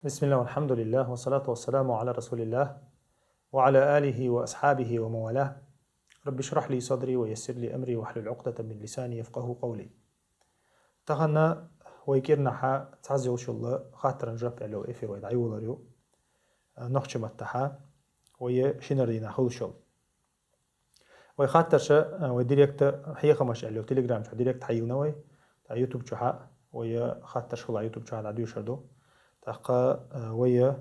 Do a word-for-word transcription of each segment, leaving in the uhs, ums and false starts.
بسم الله والحمد لله والصلاة والسلام على رسول الله وعلى آله وأصحابه ومن والاه. رب اشرح لي صدري ويسر لي أمري واحلل عقدة من لساني يفقهوا قولي. Тахан вай кӀирнахьа цхьазза йолчул хаттаран жоп аьлла эфир вай дӀайолор ю. Нохча маттахьа вай шинара дийнахьа хуьлуш йола. Вай хаттарш, а, вай директ хьехамаш аьлла, Telegram чу директ хьайийлина вай. ТӀаккха YouTube чу хьа, вай хаттарш хӀула YouTube чу хьа дӀадуьйшур ду. ТӀаккха, а, вай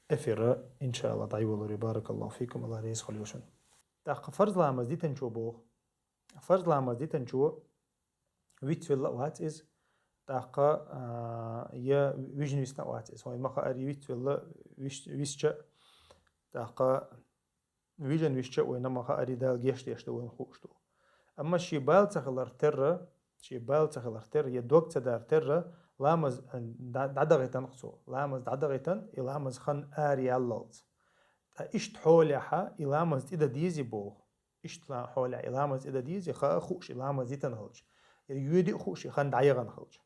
эфир, иншаалла, дӀайолор ю. Баракаллаху фикум, Аллах реза хуьлда шун. ТӀаккха фарз ламаз дитанчо боху. Фарз ламаз дитанчо вицвелла а вац иза. ТӀаккха, а, я вижна висна а вац иза. Вай ма хаарий вицвелла, вис-, висча, тӀаккха вижна висча вайна ма хаарий Дала геч деш ду, вайна хууш ду. Амма шен бала ца хилар терра, шен бала ца хилар терра, я дог ца дар терра, ламаз, э, дӀа-, дӀадахийтина-кх цо. Ламаз дӀадахийтина, и ламаз хан ара яллалц. Ткъа иштта хьолехьа, и ламаз тӀедан дезий боху. Иштта ла-, хьолехь, и ламаз тӀедан дезий, хаа хууш, и ламаз дитина хилча. Я йоьди а хууш, и хан дӀаяхана хилча.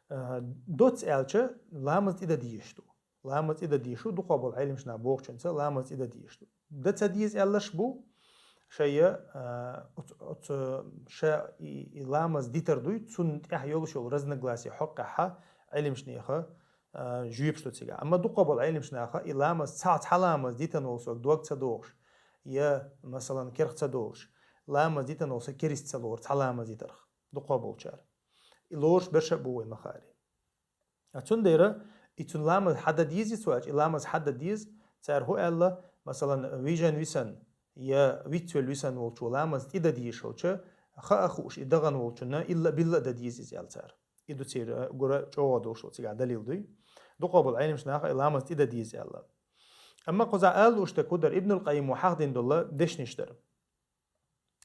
Э, доцца аьлча, ламаз тӀедан дезаш ду. Ламаз тӀедан дезаш ду, дукхах болу Ӏеламнаха бохучунца ламаз тӀедан дезаш ду. Дан ца деза аьлларш бу, шайя, э, оц-, оц-, ша и, и ламаз дитар дуй, цунна тӀехь йолуш йолу разногласие хьокхехьа Ӏеламнеха, э, жоьпаш ду цигахь. Амма дукхах болу Ӏеламнаха и ламаз цхьа, цхьа ламаз дитина волу саг дог ца дохуш, я, масалан, керх ца долуш, ламаз дитина волу саг керист ца лору цхьа ламаз дитарх. Дукхах болчара. И лоруш берш а бу вай ма хаарий. А цундела и цуьнан ламаз хьадан дезий цо аьлча, и ламаз хьадан деза, цара хӀу аьлла, масалан, вижна висна я вицвелла висна волчо ламаз тӀедан дезаш хилча, хаа хууш и дахана волчунна илла а билла а дан деза иза аьлла цара. И ду церан гура чӀогӀа долуш цигахь далил дуй. Дукхах болу Ӏеламнаха и ламаз тӀедан деза аьлла. Амма кхузахь ала лууш дерг хӀу дара, Ибнул Къаййима хьахдина долу дешнаш дара.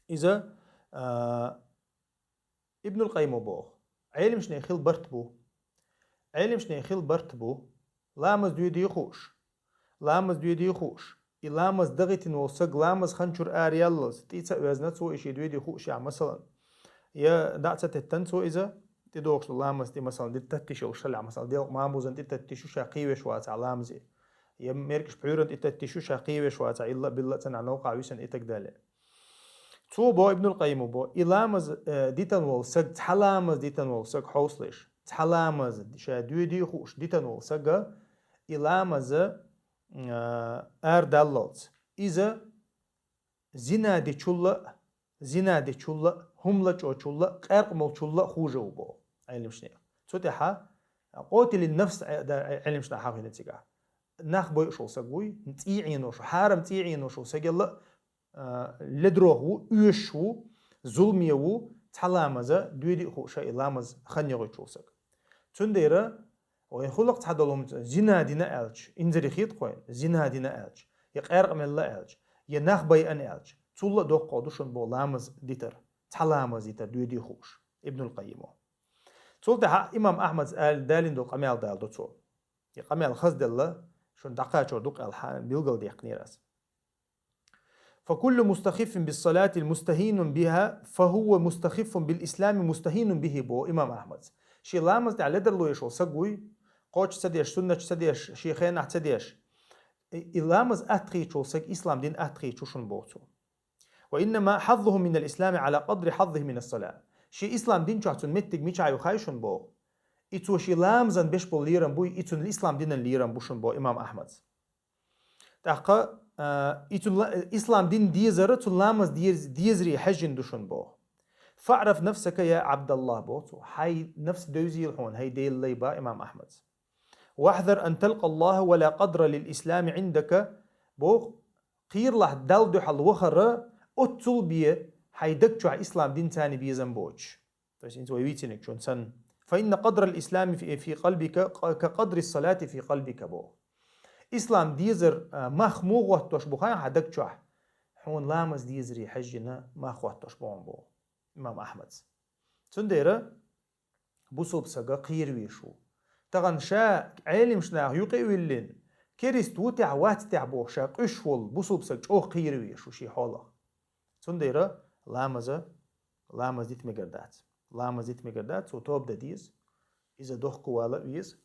Иза, а, Ибнул Къаййима боху: Ӏеламнех хилла барт бу. Ӏеламнех хилла барт бу. Ламаз доьдий хууш. Ламаз доьдий хууш. И ламаз дахийтина волу саг ламаз хан чуьра ара яллалц, тӀе ца оьзна цо и шен доьдий хуушехь, масалан. Я дӀа а ца теттина цо иза, тӀедогӀуш долу ламаз тӀе, масалан, таттиш йолуш хилахь, масалан, делкъа мамузан тӀе таттиш ю, ша кхийвеш вацахь ламазе. Я меркӀаш пхьуьйран тӀе таттиш ю, ша кхийвеш вацахь, илла а билла а ца нахь новкъахь висна и так далее. Цо бо, Ибнул Къаййима бо, и ламаз, э, дитина волу саг, цхьа ламаз дитина волу саг хьовсалаш. Цхьа ламаз, ша доьдий хууш дитина волу сага, и ламаз, э, арадаллалц. Иза зина дечулла а, зина дечулла а, хӀума лачкъочулла а, къаьркъа молчулла а хуже ву бо, Ӏеламнех. Цу тӀехьа къотили нафс Ӏе-, да-, Ӏеламнаха хьахийна цигахь. Нах бойуш волу саг вуй, цӀий Ӏенош ву, хьарам цӀий Ӏенош волу сагелла а, а, ледрох ву, оьшуш ву, зуламе ву, цхьа ламаза доьдий хууш и ламаз хан йохуьйтуш волу саг. Цундела вайн хӀуллакх цхьа долу хӀума зина дина аьлча, инзаре хета-кх вайна, зина дина аьлча, я къаьркъа мелла аьлча, я нах байъина аьлча, цулла а доккхагӀа ду шуна бо ламаз дитар, цхьа ламаз дитар доьдий хууш, Ибнул Къаййима. Цул тӀаьхьа имам Ахьмада ала далийна долу къамел дала ду цо. И къамел хазделла, шуна дӀакхачор ду-кх аьлла билгалдаьккхинера ас. فكل مستخف بالصلاة المستهين بها فهو مستخف بالإسلام مستهين به бо имам Ахьмада. Шен ламаз тӀехь ледарло еш волу саг вуй, кхочуш ца деш, суннаташ ца деш, шен хенахь ца деш. И, и ламаз атта хийташ волу саг ислам дин атта хийташ ву шуна боху цо. وإنما حظه من الإسلام على قدر حظه من الصلاة. Шен ислам дин чохь цуьнан меттиг мичахь ю хаий шуна боху. И цо шен ламазан беш болу лерам буй, и цуьнан ислам динан лерам бу шуна боху имам Ахьмада. ТӀаккха, а, и цуьнан ла-, ислам дин дезара цуьнан ламаз дез-, дезаре хьаьжжина ду шуна боху. فاعرف نفسك يا عبد الله боху цо. Хьайн нафс девзийла хьуна, хӀай Делан лай, боху имам Ахьмада. واحذر أن تلقى الله ولا قدر للإسلام عندك боху, кхералахь Далла дуьхьал вахара, оццул бен хьайн даг чохь ислам дин царна безам боцуш. То есть, хӀинца вай вийцинарг чун санна. فإن قدر الإسلام في، في قلبك ق-، كقدر الصلاة في قلبك боху. Ислам дезар, а, мах муха хӀоттош бу хаий хьан даг чохь? Хьуна ламаз дезаре хьаьжжина мах хӀоттош бу хьуна боху имам Ахьмада. Цундела бусулба сага кхера везаш ву. Тахана ша Ӏеламнаха юкъе а виллина, керист ву тӀехь, вац тӀехь боху ша къуьйсуш волу бусулба саг чӀогӀа кхера везаш ву шен хьолах. Цундела ламаза, ламаз дита мегар дац. Ламаз дита мегар дац, цо тоба дан деза. Иза дохко вала а веза.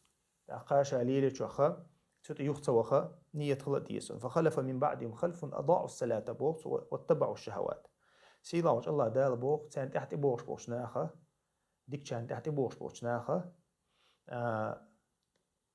ТӀаккха ша лелачоха, цу тӀа юха ца ваха, ниет хила а деза. فخلف من بعدهم خلف أضاعوا الصلاة боху цо, واتبعوا الشهوات. Сийлахьчу Аллах Дала боху, царна тӀехь тӀебогӀуш болчу наха, дикачарна тӀехь тӀебогӀуш болчу наха, а,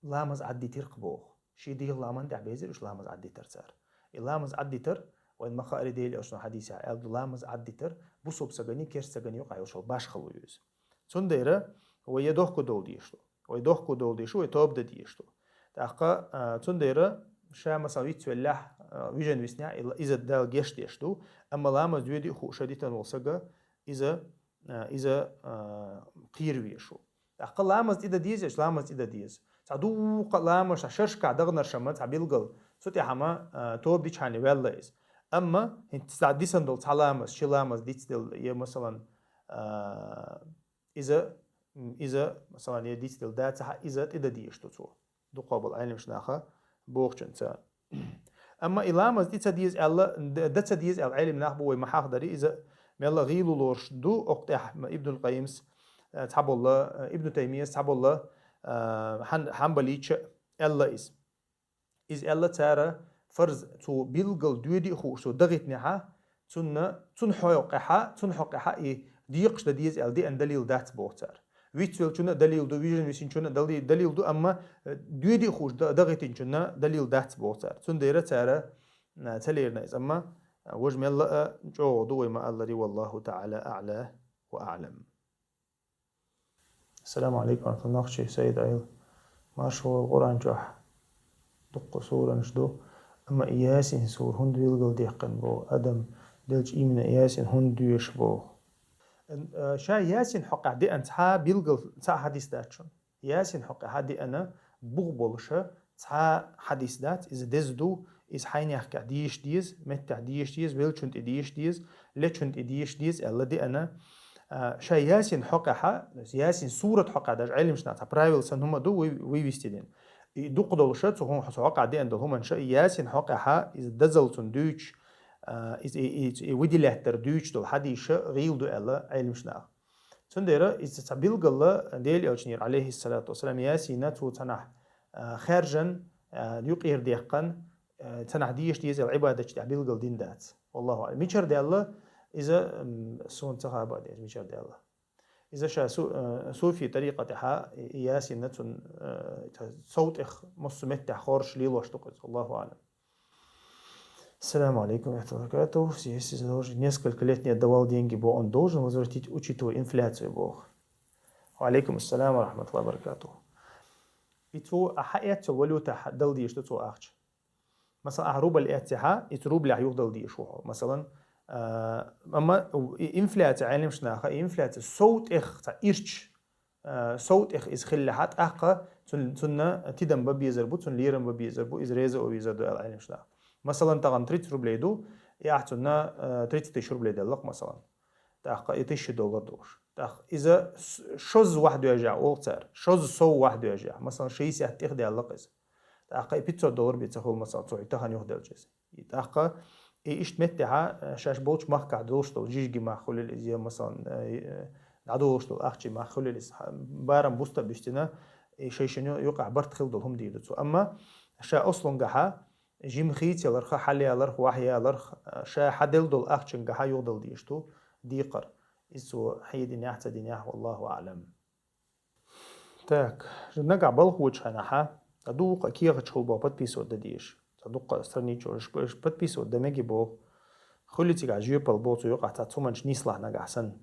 ламаз Ӏаддитира-кх боху. Шен дегӀан ламан тӀехь безира уьш ламаз Ӏаддитар цара. И ламаз Ӏаддитар, вайн ма-хаъара Делан Элчано хьадисехь аьлла ду, ламаз Ӏаддитар бусалба сагани керста сагани юкъахь йолуш йолу башхало ю иза. Цундела вай я дохко довла дезаш ду. Вай дохко довла дезаш ду, вай тоба дан дезаш ду. ТӀаккха, а, цундела ша, масала, вицвеллехь, а, вижина виснехь, и ла-, иза Дала гечдеш ду, амма ламаз доьди а хууш дитина волу сага, иза, а, иза, а, кхера везаш ву. ТӀаккха ламаз тӀе дан деза, ламаз тӀе дан деза. Цхьа дукха ламаз, цхьа шершкахь даханарш ма, цхьа билггал, цу тӀехь ма, а, тоба дичхьана велла иза. Амма хӀинца цхьа дисина долу цхьа ламаз, ши ламаз дицделла, я, масалан, а, иза, иза, масалан, я дицделла дацахь, иза тӀе дан дезаш ду цо. Дукхахболу Ӏеламнаха бохучунца. Амма и ламаз тӀе ца деза аьлла, д-, дан ца деза аьлла Ӏелам нах бу, вай ма хьахдари, иза мелла гӀийла лоруш ду, окху тӀехь Ибнул Къайимс, э, цхьаболла, э, Ибну Таймияс цхьаболла, э, Хьан-, Хьанбалича аьлла иза. Иза аьлла цара, фарз цо билггал доьди а хууш цо дахийтинехьа, цунна, цунна хьокъехьа, цунна хьокъехьа и декхаш дан деза аьлла деана далил дац боху цара. Вицвеллачунна а далил ду, вижина висинчунна а дали-, далил ду, амма, э, доьди а хууш да-, дахийтинчунна далил дац боху цара. Цундела цара, э, ца лерина иза, амма, э, важа мелла а чӀогӀа ду, вай ма-аллари, والله تعالى أعلى وأعلم. Ассаламу алейкум ва рахматуллахи. Нохчий Саид Айл. Маршо Къуръан чохь дуккха суранаш ду, амма и Ясин сура хӀунда билгал дехкина боху? Адам делча именно Ясин хӀунда доьшу боху? Э, ша Ясин хьокъехь деана цхьа билгал, цхьа хьадис дац шуна. Ясин хьокъехьа деана бух болуша цхьа хьадис дац, иза деза ду, иза хьайнехкахь дийша деза, меттехь дийша деза, веллачун тӀе дийша деза, лечун тӀе дийша деза аьлла деана. А, ша Ясин хьокъехьа, Ясин сурат хьокъехь даже Ӏеламнаха цхьа правила санна хӀума ду, вуй, вуй вистидина. И дукха долуша, цу хӀун-, цу хьокъехь деана долу хӀуманша, и Ясин хьокъехьа, иза дазалцун дуьйцуш, а, иза и, и, и выделять дар дуьйцуш долу хьадисша гӀийла ду аьлла Ӏеламнаха. Цундела иза цхьа билгала Делан Элчанера, алейхиссалату вассалам, Ясина цо цхьанахь, а, хаьржан, а, юкъера дехкан, а, цхьанахь дийша дезал Ӏибадатчу тӀехь билгал дин дац. Валлаху аълам. Мичара даьлла иза, м, суна ца хаба деза, мичара даьлла. Иза ша су-, а, суфи тарикъа тӀехьа и Ясина цун, а, ца-, сов тӀех массу меттехь хорш лелош ду-кх иза. Валлаху аълам. Ассаламу алейкум ва рахматуллахи ва баракатух. Если заложник несколько лет не отдавал деньги, бо он должен возвратить, учитывая инфляцию, бо? Ва алейкум ассалам ва рахматуллахи ва баракатух. И цо а хьаэццал валюта хьа-, дала дийш ду цо ахча. Масалан, ахьа рубль эццехьа, и цу рублях юха дала дийш ву хьо. Масалан, а, амма и инфляция Ӏеламнаха, и инфляция сов тӀех цхьа ирч, а, сов тӀех иза хиллехьа, тӀаккха цун-, цунна тидам бан безар бу, цунна лерам бан безар бу, иза реза а ван везар ду аьлла Ӏеламнаха. Масалан, тахана тридцать рублей ду, и ахь цунна, а, тридцать тысяч рублей делла-кх, масалан. ТӀаккха и тысяча доллар долуш. ТӀаккха иза с-, шозза вахь доьжехь, олу цара, шозза сов вахь доьжехь, масалан, шестьдесят тӀех даьлла-кх иза. ТӀаккха и пятьсот доллар бен ца хуьлу, масалан, цо и тахана юха делча иза. И тӀаккха и иштта меттехьа, э, шаьш болчу махкахь долуш долу жижиг мах хуьлийла иза, я, масалан, э, э, дӀадолуш долу ахчий мах хуьлийла иза. Хьа-, барам буста а буьстина, и шайшина юкъахь барт хила долу хӀума дийр ду цо. Амма ша ослунгахьа жима хийцаларха, хьалаяларх, вахьаяларх, э, ша хьаделла долу ахчангахьа юхадала дийш ду декхар. Иза цо хьединехь, ца динехь, валлаху аълам. Так, нагахь балхочу хьанахьа, ткъа дукха кехаташ хуьлу боху, подписывать дан дезаш. Ткъа дукха страничка уьш, уьш подписывать дан меги боху. Хуьли цигахь жоьпалла боху, цу юкъахь цхьа цуманча нислахь нагахь санна.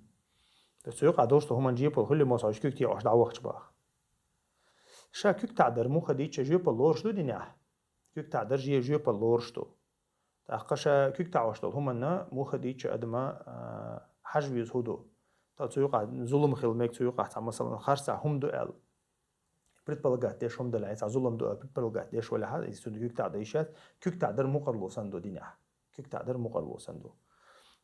Ткъа цу юкъахь долуш ду хӀуманча жоьпалла хуьли, мосхьа уьш куьг тӀе Ӏош дӀавахча баха. Ша куьг таӀдар муха дийча жоьпалла лоруш ду динехь? Куьг таӀдар же-, жоьпалла лоруш ду. ТӀаккха ша куьг таӀош долу хӀуманна муха дийча адама, а, хьажа веза хӀу ду. Та цу юкъахь зулам хила мега, цу юкъахь цхьа, масалан, харцахь хӀума ду аьлла. Предполагать деш хӀума далахь, цхьа зулам ду аьлла, предполагать деш валахь, иза цуьнан куьг таӀ дайшац, куьг таӀдар мукъарло санна ду динехь. Куьг таӀдар мукъарло санна ду.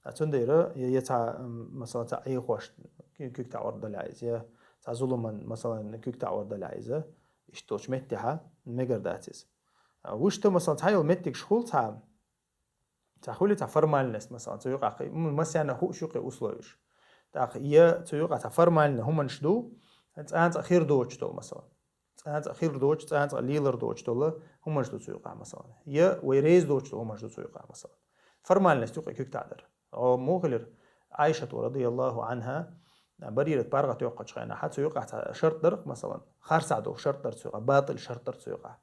А цундела, я, я цхьа, м, масалан, цхьа Ӏехош куьг таӀор далахь иза, я цхьа зуламан, масалан, куьг таӀор далахь иза, иштта долчу меттехьа мегар дац иза. А вуьшта, масалан, цхьа йолу меттигаш хуьлу цхьа, цхьа хуьлу цхьа формальность, масалан, цу юкъахь, м, массарна хууш ю кхин условиш. ТӀаккха я цу юкъахь цхьа формальный хӀуманаш ду, цкъа-цкъа хир доцуш долу, масалан. цӀанца хилар доцуш, цӀанца лелар доцуш долу хӀуманаш ду цу юкъахь, масалан. Я вай реза доцуш долу хӀуманаш ду цу юкъахь, масалан. Формальность юкъа куьг таӀдар. О, муха хилира? Ӏайшату, радияллаху анхьа, Барират паргӀат йоккхучу хенахь, цу юкъахь цхьа шарт дара, масалан, харцахь долу шарт дара цу юкъахь, батӀил шарт дара цу юкъахь.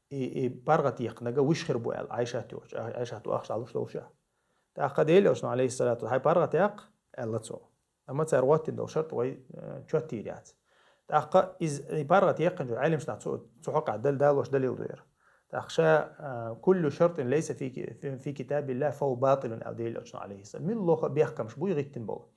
И, и паргӀат еккхинарг вуьш хир бу аьлла, Ӏайшат йохуш, Ӏайшат вахаш Ӏалуш долуш. ТӀаккха Делан Элчано, алейхиссалату, хьайн паргӀат яккха, аьлла цо. Амма цара гӀоттина долу шарт вай, э, чот йийр яц. ТӀаккха иза, и паргӀат яьккхинчу Ӏелимаш нах цу, цу хьокъехь дал-, далош далил ду яра. ТӀаккха ша, э, «Куллу шартин лайса фи ки-, фи, фи китабилла фа хува батилун», аьлла Делан Элчано, алейхиссалам. Милла лоха бехкамаш буй гӀиттина болу.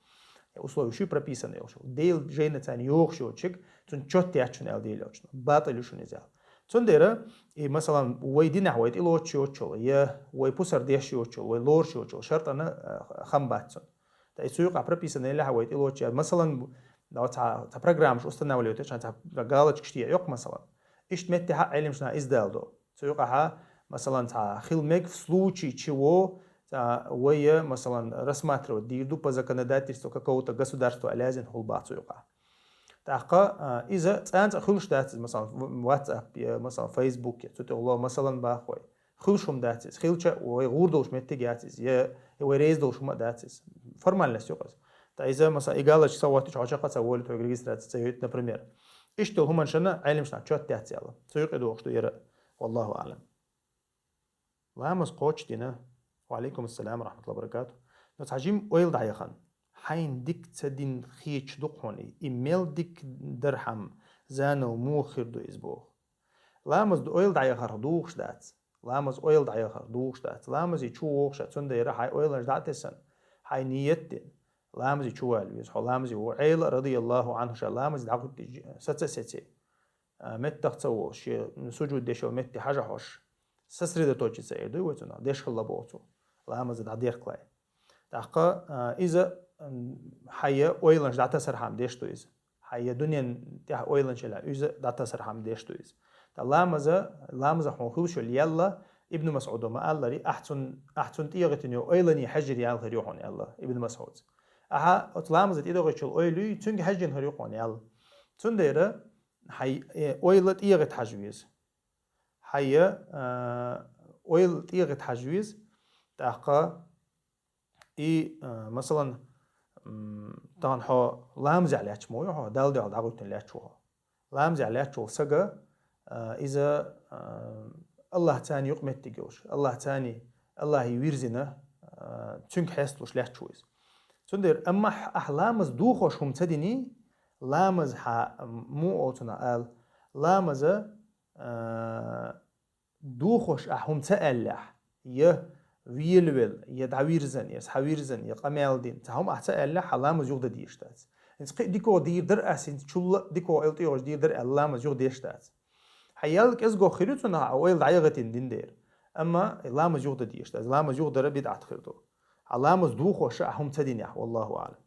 Я условия шуй прописаны йолуш. Делан жайна царна йохуш йоцург, цунна чот яц шуна аьлла Делан Элчано. Батил ю шуна иза аьлла. Цундела, и, масалан, вай динехь вай тӀелоцуш йоцуш йолу, я вай пусар деш йоцуш йолу, вай лоруш йоцуш йолу шартана, э, хам бац цунна. Ткъа и цу юкъахь прописано елахь вай тӀелоцуш, масалан, да, цхьа, цхьа программаш устанавливать йо, цхьа, цхьа галочка тӀе йоккху, масалан. Иштта меттехь а Ӏелимаш нах иза дала до. Цу юкъахь, масалан, цхьа хила мега в случае чего, цхьа вай, масалан, рассматривать дийр ду по законодательству какого-то государства аьлла язйина хӀума бац цу юкъахь. ТӀаккха, а, иза цӀанца хуьлуш дац иза, масалан, в-, WhatsApp я, масалан, Facebook я, цу тӀехула, масалан, бахой. Хуьлуш хӀума дац иза. Хилча вай гӀур долуш меттиг яц иза, я, я вай реза долуш хӀума а дац иза. Формальность ю-кх иза. Ткъа иза, масалан, и галочка ца гӀоттича хьо чекх а ца волу, тхоьга регистрация ца йойту, например. Иштта долу хӀуманаш шана Ӏелимаш нах чот яц аьлла. Цу юкъе дохуш ду яра. Валлаху аълам. Ламаз кхочушдина. Ва алейкум ассалам ва рахматуллахи ва баракатух. Но цхьа жима ойла дӀаяхана. Хьайна дика ца дина хеташ ду-кх хьуна и. И мел дика дархьама, заново муха хир ду иза боху. Ламаз ду ойла дӀаяхарх духуш дац. Ламаз ойла дӀаяхарх духуш дац. Ламазе чу вогӀуш а, цундела хьайн ойланаш дӀа а тесна, хьайн ниет дина, ламазе чу вала веза. Хьо ламазе ву Ӏела, радияллаху анхьу, ша ламазе дӀахӀуттий, саца а сеций. А, меттах ца волуш, шен сужуд деш йолу метте хьажа хьожуш, сосредоточиться эр дуй вай цунах, деш хилла боху цо, ламаза дӀадеркалой. ТӀаккха, а, иза, м, хьайн ойланаш дӀатасархьама деш ду иза. Хьайн дуьнен тӀехь ойланаш елахь, иза дӀатасархьама деш ду иза. Ткъа ламаза, ламаза хьуна хуьлуш йолу ял, Ибн МасӀудо ма-аллара, ахь цун, ахь цунна тӀегӀиттина йолу ойлане хьаьжжина ял хир ю хьуна, аьлла Ибн МасӀуда. Ахьа оцу ламаза тӀедогӀуш йолу ойлуй, цуьнга хьаьжжина хир ю хьуна ял. Цундела хьайн, э, ойла тӀегӀитта хьажа веза. Хьайн, а, ойла тӀегӀитта хьажа веза. ТӀаккха и, а, масалан, м, тахана хьо ламазехь лаьтташ ма вуй хьо, Далла дуьхьал дӀахӀуьттина лаьтташ ву хьо. Ламазехь лаьтташ волу сага, а, иза, а, Аллахь царна юкъаметтиг йолуш, Аллахь царна, Аллахье вирзина, а, цуьнга хьесталуш лаьтташ ву иза. Цундела, амма ахь ламаз духош хӀума ца диний, ламаз хьа, м, муха олу цунах ала, ламаза, а, духош ахь хӀума ца аьллехь, я велавелла, я дӀавирзина, я схьавирзина, я къамел дина, цхьа хӀума ахь ца аьллехь, хьан ламаз юхадан дезаш дац. ХӀинца кхин а дикогӀа дийр дара ас, хӀинца чулла а дикогӀа ойла тӀегӀош дийр дара аьлла, ламаз юхадан дезаш дац. Хьан ял кӀезиг хир ю цунах, хьан ойла дӀаяхийтина дина дера. Амма ламаз юхадан дезаш дац. Ламаз юхадара бидӀат хир ду. Хьан ламаз духош ахь хӀума ца динехь, валлаху аълам.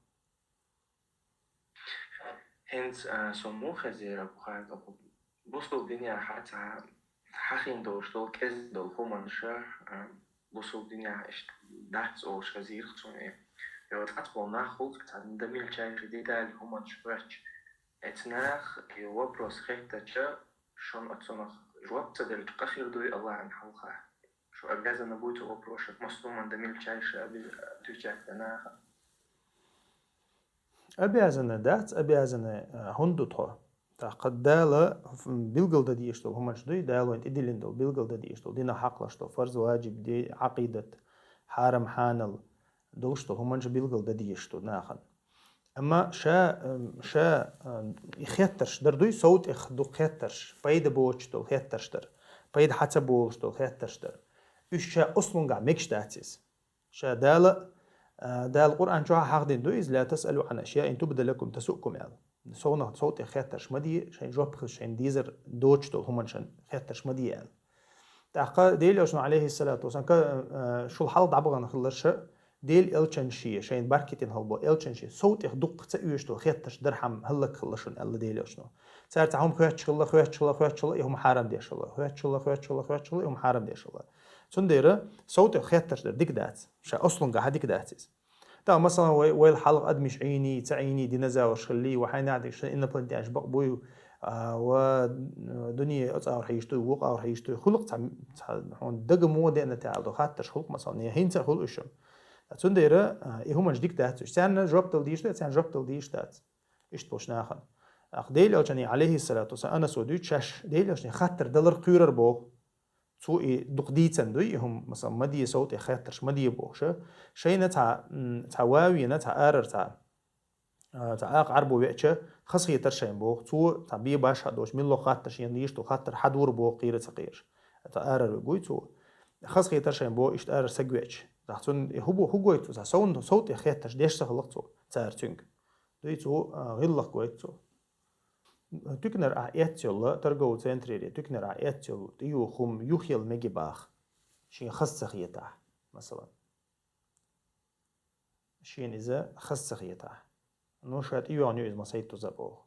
ХӀинца, а, со муха хезира, Бухари, бусулба динехь цхьа хьахийна долуш долу, кӀезиг долу хӀуманаш, а, бусулба динехь иштта дац олуш хезира суна. Йо, цхьацца болу нах хуьлу, цхьа дамилчайши детали хӀуманаш хоьттуш. Эцу наха и вопрос хеттача, шуна оцунах жоп ца делча, къа хир дуй Аллахьан хьалха? Шу обязаны будете вопросах, муслиман да мельчайше отвечать да наха. Обязаны дац, обязаны, а, хӀунда ду тхо? ТӀаккха Дала билгал дан дезаш долу хӀуманаш дуй, Дала вайна тӀедиллина долу, билгал дан дезаш долу, динан хьакъалаш долу, фарз, ваджиб, де-, Ӏакъидат, хьарам, хьанал долуш долу хӀуманаш билгал дан дезаш ду нахана. Амма ша, ам, ша, ам, и хеттарш дар дуй, сов тӀех ду хеттарш, пайда боцуш долу хеттарш дар, пайда хьа ца болуш долу хеттарш дар. Уьш ша ослунгахь мегаш дац иза. Ша Дала, а, Дала Къуръан чохь хьахдина ду иза: «Ла тасъалу Ӏан ашъяин тубда лакум тасуъкум», – аьлла. Совнах, сов тӀех хеттарш ма де, шайн жоп хилча, шайн дезар доцуш долу хӀуманашна хеттарш ма де аьлла. ТӀаккха Делан Элчано, алейхиссалату вассалам, ка-, а, шул хьалха дӀабахана хилларша, Делан элчанаши, шайна баркитина хилла болу элчанаши, сов тӀех дуккха ца оьшуш долу хеттарш дархьама хӀаллакьхилла шуна, аьлла Делан Элчано. Цара цхьа хӀума хоьттуш хилла, хоьттуш хилла, хоьттуш хилла, и хӀума хьарам деш хилла, хоьттуш хилла, хоьттуш хилла, хоьттуш хилла, и хӀума хьарам деш хилла. Цундела сов тӀех хеттарш дар дика дац, ша ослунгахь дика дац иза. ТӀаккха, масалан, вай, вайл хьалха адамаш Ӏийний, ца Ӏийний, динозавраш хиллий, ва хьайна а дика, шайн инопланетянаш бакъ буй, А, ва, э, дуьне оцу агӀор хьийзаш дуй, вукху агӀор хьийзаш дуй, хуьлу-кх цхьа, цхьа хьуна дага муха деана тӀехь аьлла долу хаттарш хуьлу-кх, масала, я хӀинца а хуьлу уьш. Цундела, а, и хӀуманаш дика дац уьш. Царна жоп дала дийш ду, царна жоп дала дийш дац. Иштта болчу нахана. Ахь Делан Элчане, алейхиссалату вассалам, Анасо дуьйцу шаьш, Делан Элчане хаттар далар кхоьрур боху. Цо и дукха дийцина дуй, и хӀума, масала, ма де, сов тӀе хаттарш ма де бохуш. Шайна цхьа, м, цхьа ван вийна, цхьа арара цхьа, а, цхьа акха Ӏарбо веача, хазахетар шайна боху. Цо цхьа бен башха а доцуш, милла хаттарш йина дийш ду, хаттар хьадора боху, кхера а ца кхераш. Цхьа арара вега вуй цо. Хазахетар шайна боху, иштта арара саг веача. Цхьа цунна и хӀу бо-, хӀу гойту цо? Цхьа сов, сов тӀе хаттарш деш ца хилла-кх цо, цара цуьнга. Дуй цо, а, гӀиллакх гойту цо. Туьканара ахь эцна йолу, торговый центрера, туьканара ахь эцна йолу, тӀеюху хӀума юхъяла мега боху. Шена хаза ца хетахь, масала. Шена иза хаза ца хетахь. Ну, ша тӀейогӀур ю иза, ма сайта туза боху.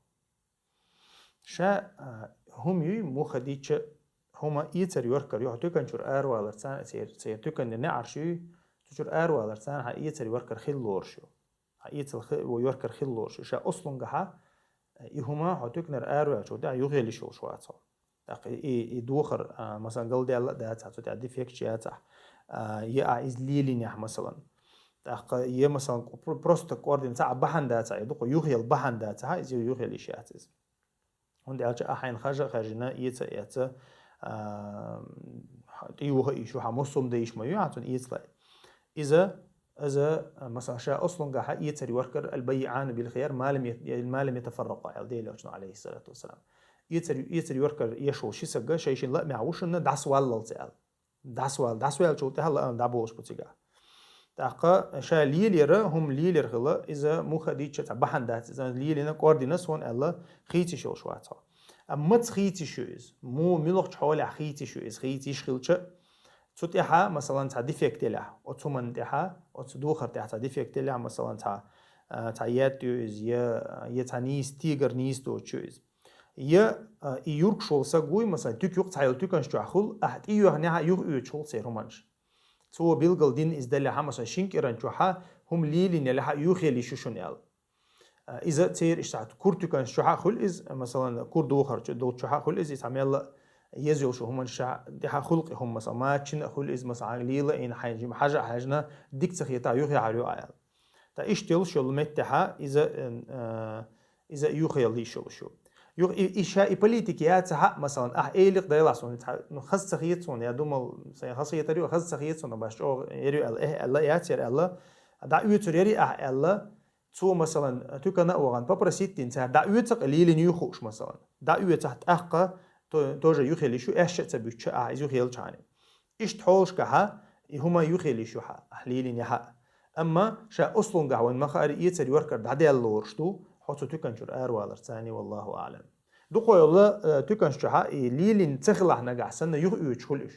Ша, а, хӀума юй, муха дийцча, хӀума эцар йоркар ю, хьо туькан чуьра аравалар царна, церан, церан туьканан неӀарш юй, цу чуьра аравалар царна хьан эцар йоркар хила лоруш ю. Хьан эцал хи-, йоркар хила лоруш ю. Ша ослунгахьа, и хӀума хьо туьканара араваьллачул тӀаьхьа юхъяла йиш йолуш вац хьо. ТӀаккха и, и духар, а, масала, галдаьлла а дац хьан, цу тӀехь дефекташ яцахь, а, я ахь иза лелийнехь, масалан. ТӀаккха я, масалан, пр-, просто кӀордина цхьа а бахьана дацахь, я дукха юхъяла бахьана дацахь, иза юхъяла йиш яц иза. ХӀунда аьлча ахь хьайна хажа а хаьржина, эца а эцна, а, тӀеюха а йиш ю, хьан муссум дан йиш ма ю, хьан цунна эцале. Иза, иза, масалан, ша ослунгахьа эцар йоркар, аль-баййиӀани биль-хияр ма лам ят-, ма лам ятафарракъа, аьлла Делан Элчано, алейхиссалату вассалам. Эцар, эцар йоркар еш волу ши саг шайшинна лаамехь вушанна дӀасаваллалц аьлла. ДӀасавал-, дӀасаваьллачул тӀаьхьа лаам дӀаболуш бу цигахь. ТӀаккха ша лелаяр, хӀума лелаяр хила, иза муха дийцча цхьа бахьана дац, иза лелийна кӀордина суна аьлла, хийца йиш йолуш вац хьо. Амма маца хийца йиш ю иза? Му-, муьлхачу хьолехь хийца йиш ю иза? Хийца йиш хилча, цу тӀехьа, масалан, цхьа дефект елахь, оцу хӀуманна тӀехьа, оцу духар тӀехь цхьа дефект елахь, масалан, цхьа, а, цхьа етта ю иза, я, я цхьа нийса, тегар нийса доцуш ю иза. Я, а, и юркаш волу саг вуй, масалан, туька юкъа цхьа йолу туьканаш чохь хуьлу, ахь тӀеюьйхинехь а юха оьцуш хуьлу церан хӀуманаш. Цо билгал дина иза делахь а, масалан, шина кӀиран чохьа хӀума лелийна елахь а, юхъяла йиш ю шуна аьлла. А, иза церан иштта кура туьканаш чохьа а хуьлу иза, масалан, кура духар чу-, долчу чохьа а хуьлу иза, иза хьан мелла а еза йолуш хӀуманаш чохь тӀехьа хуьлу-кх и хӀума, масалан, маччина а хуьлу иза, масалан, лела а йина хьайна жима хьажа а хьаьжна, дика ца хетахь, юхъяла йиш ю ахь аьлла. Ткъа иштта йолуш йолу меттехьа иза, э, э, иза юхъяла йиш йолуш ю. Юха и, и ша и политика яцахь а, масалан, ахь элира-кх делахь суна, цхьа, ну, хаза ца хета суна, я думал, сайн хаза хетар ю, хаза ца хета суна, баш чӀогӀа яр ю аьлла, эхь аьлла, яц яр аьлла, дӀаоьцур яр ахь аьлла, цо, масалан, туькана а вахана, попросить дина цара, дӀаоьцу-кх, лелийна юй хууш, масалан. ДӀаоьцахь тӀаккха, то-, тоже юхъяла йиш ю, аьшша а ца буьттуш ахь иза юхъяьлчхьана. Иштта хьолашкахьа и хӀума юхъяла йиш ю хьан, ахь лелийнехь а. Амма ша ослунгахь вайна ма-хаъара эцар йоркар дӀадаьлла лоруш ду, хьо цу туькан чуьра аравалар царна, валлаху аӀлам. Дукха йолу, э, туьканаш чохьа и лелийна ца хилахь нагахь санна юха оьцуш хуьлу уьш.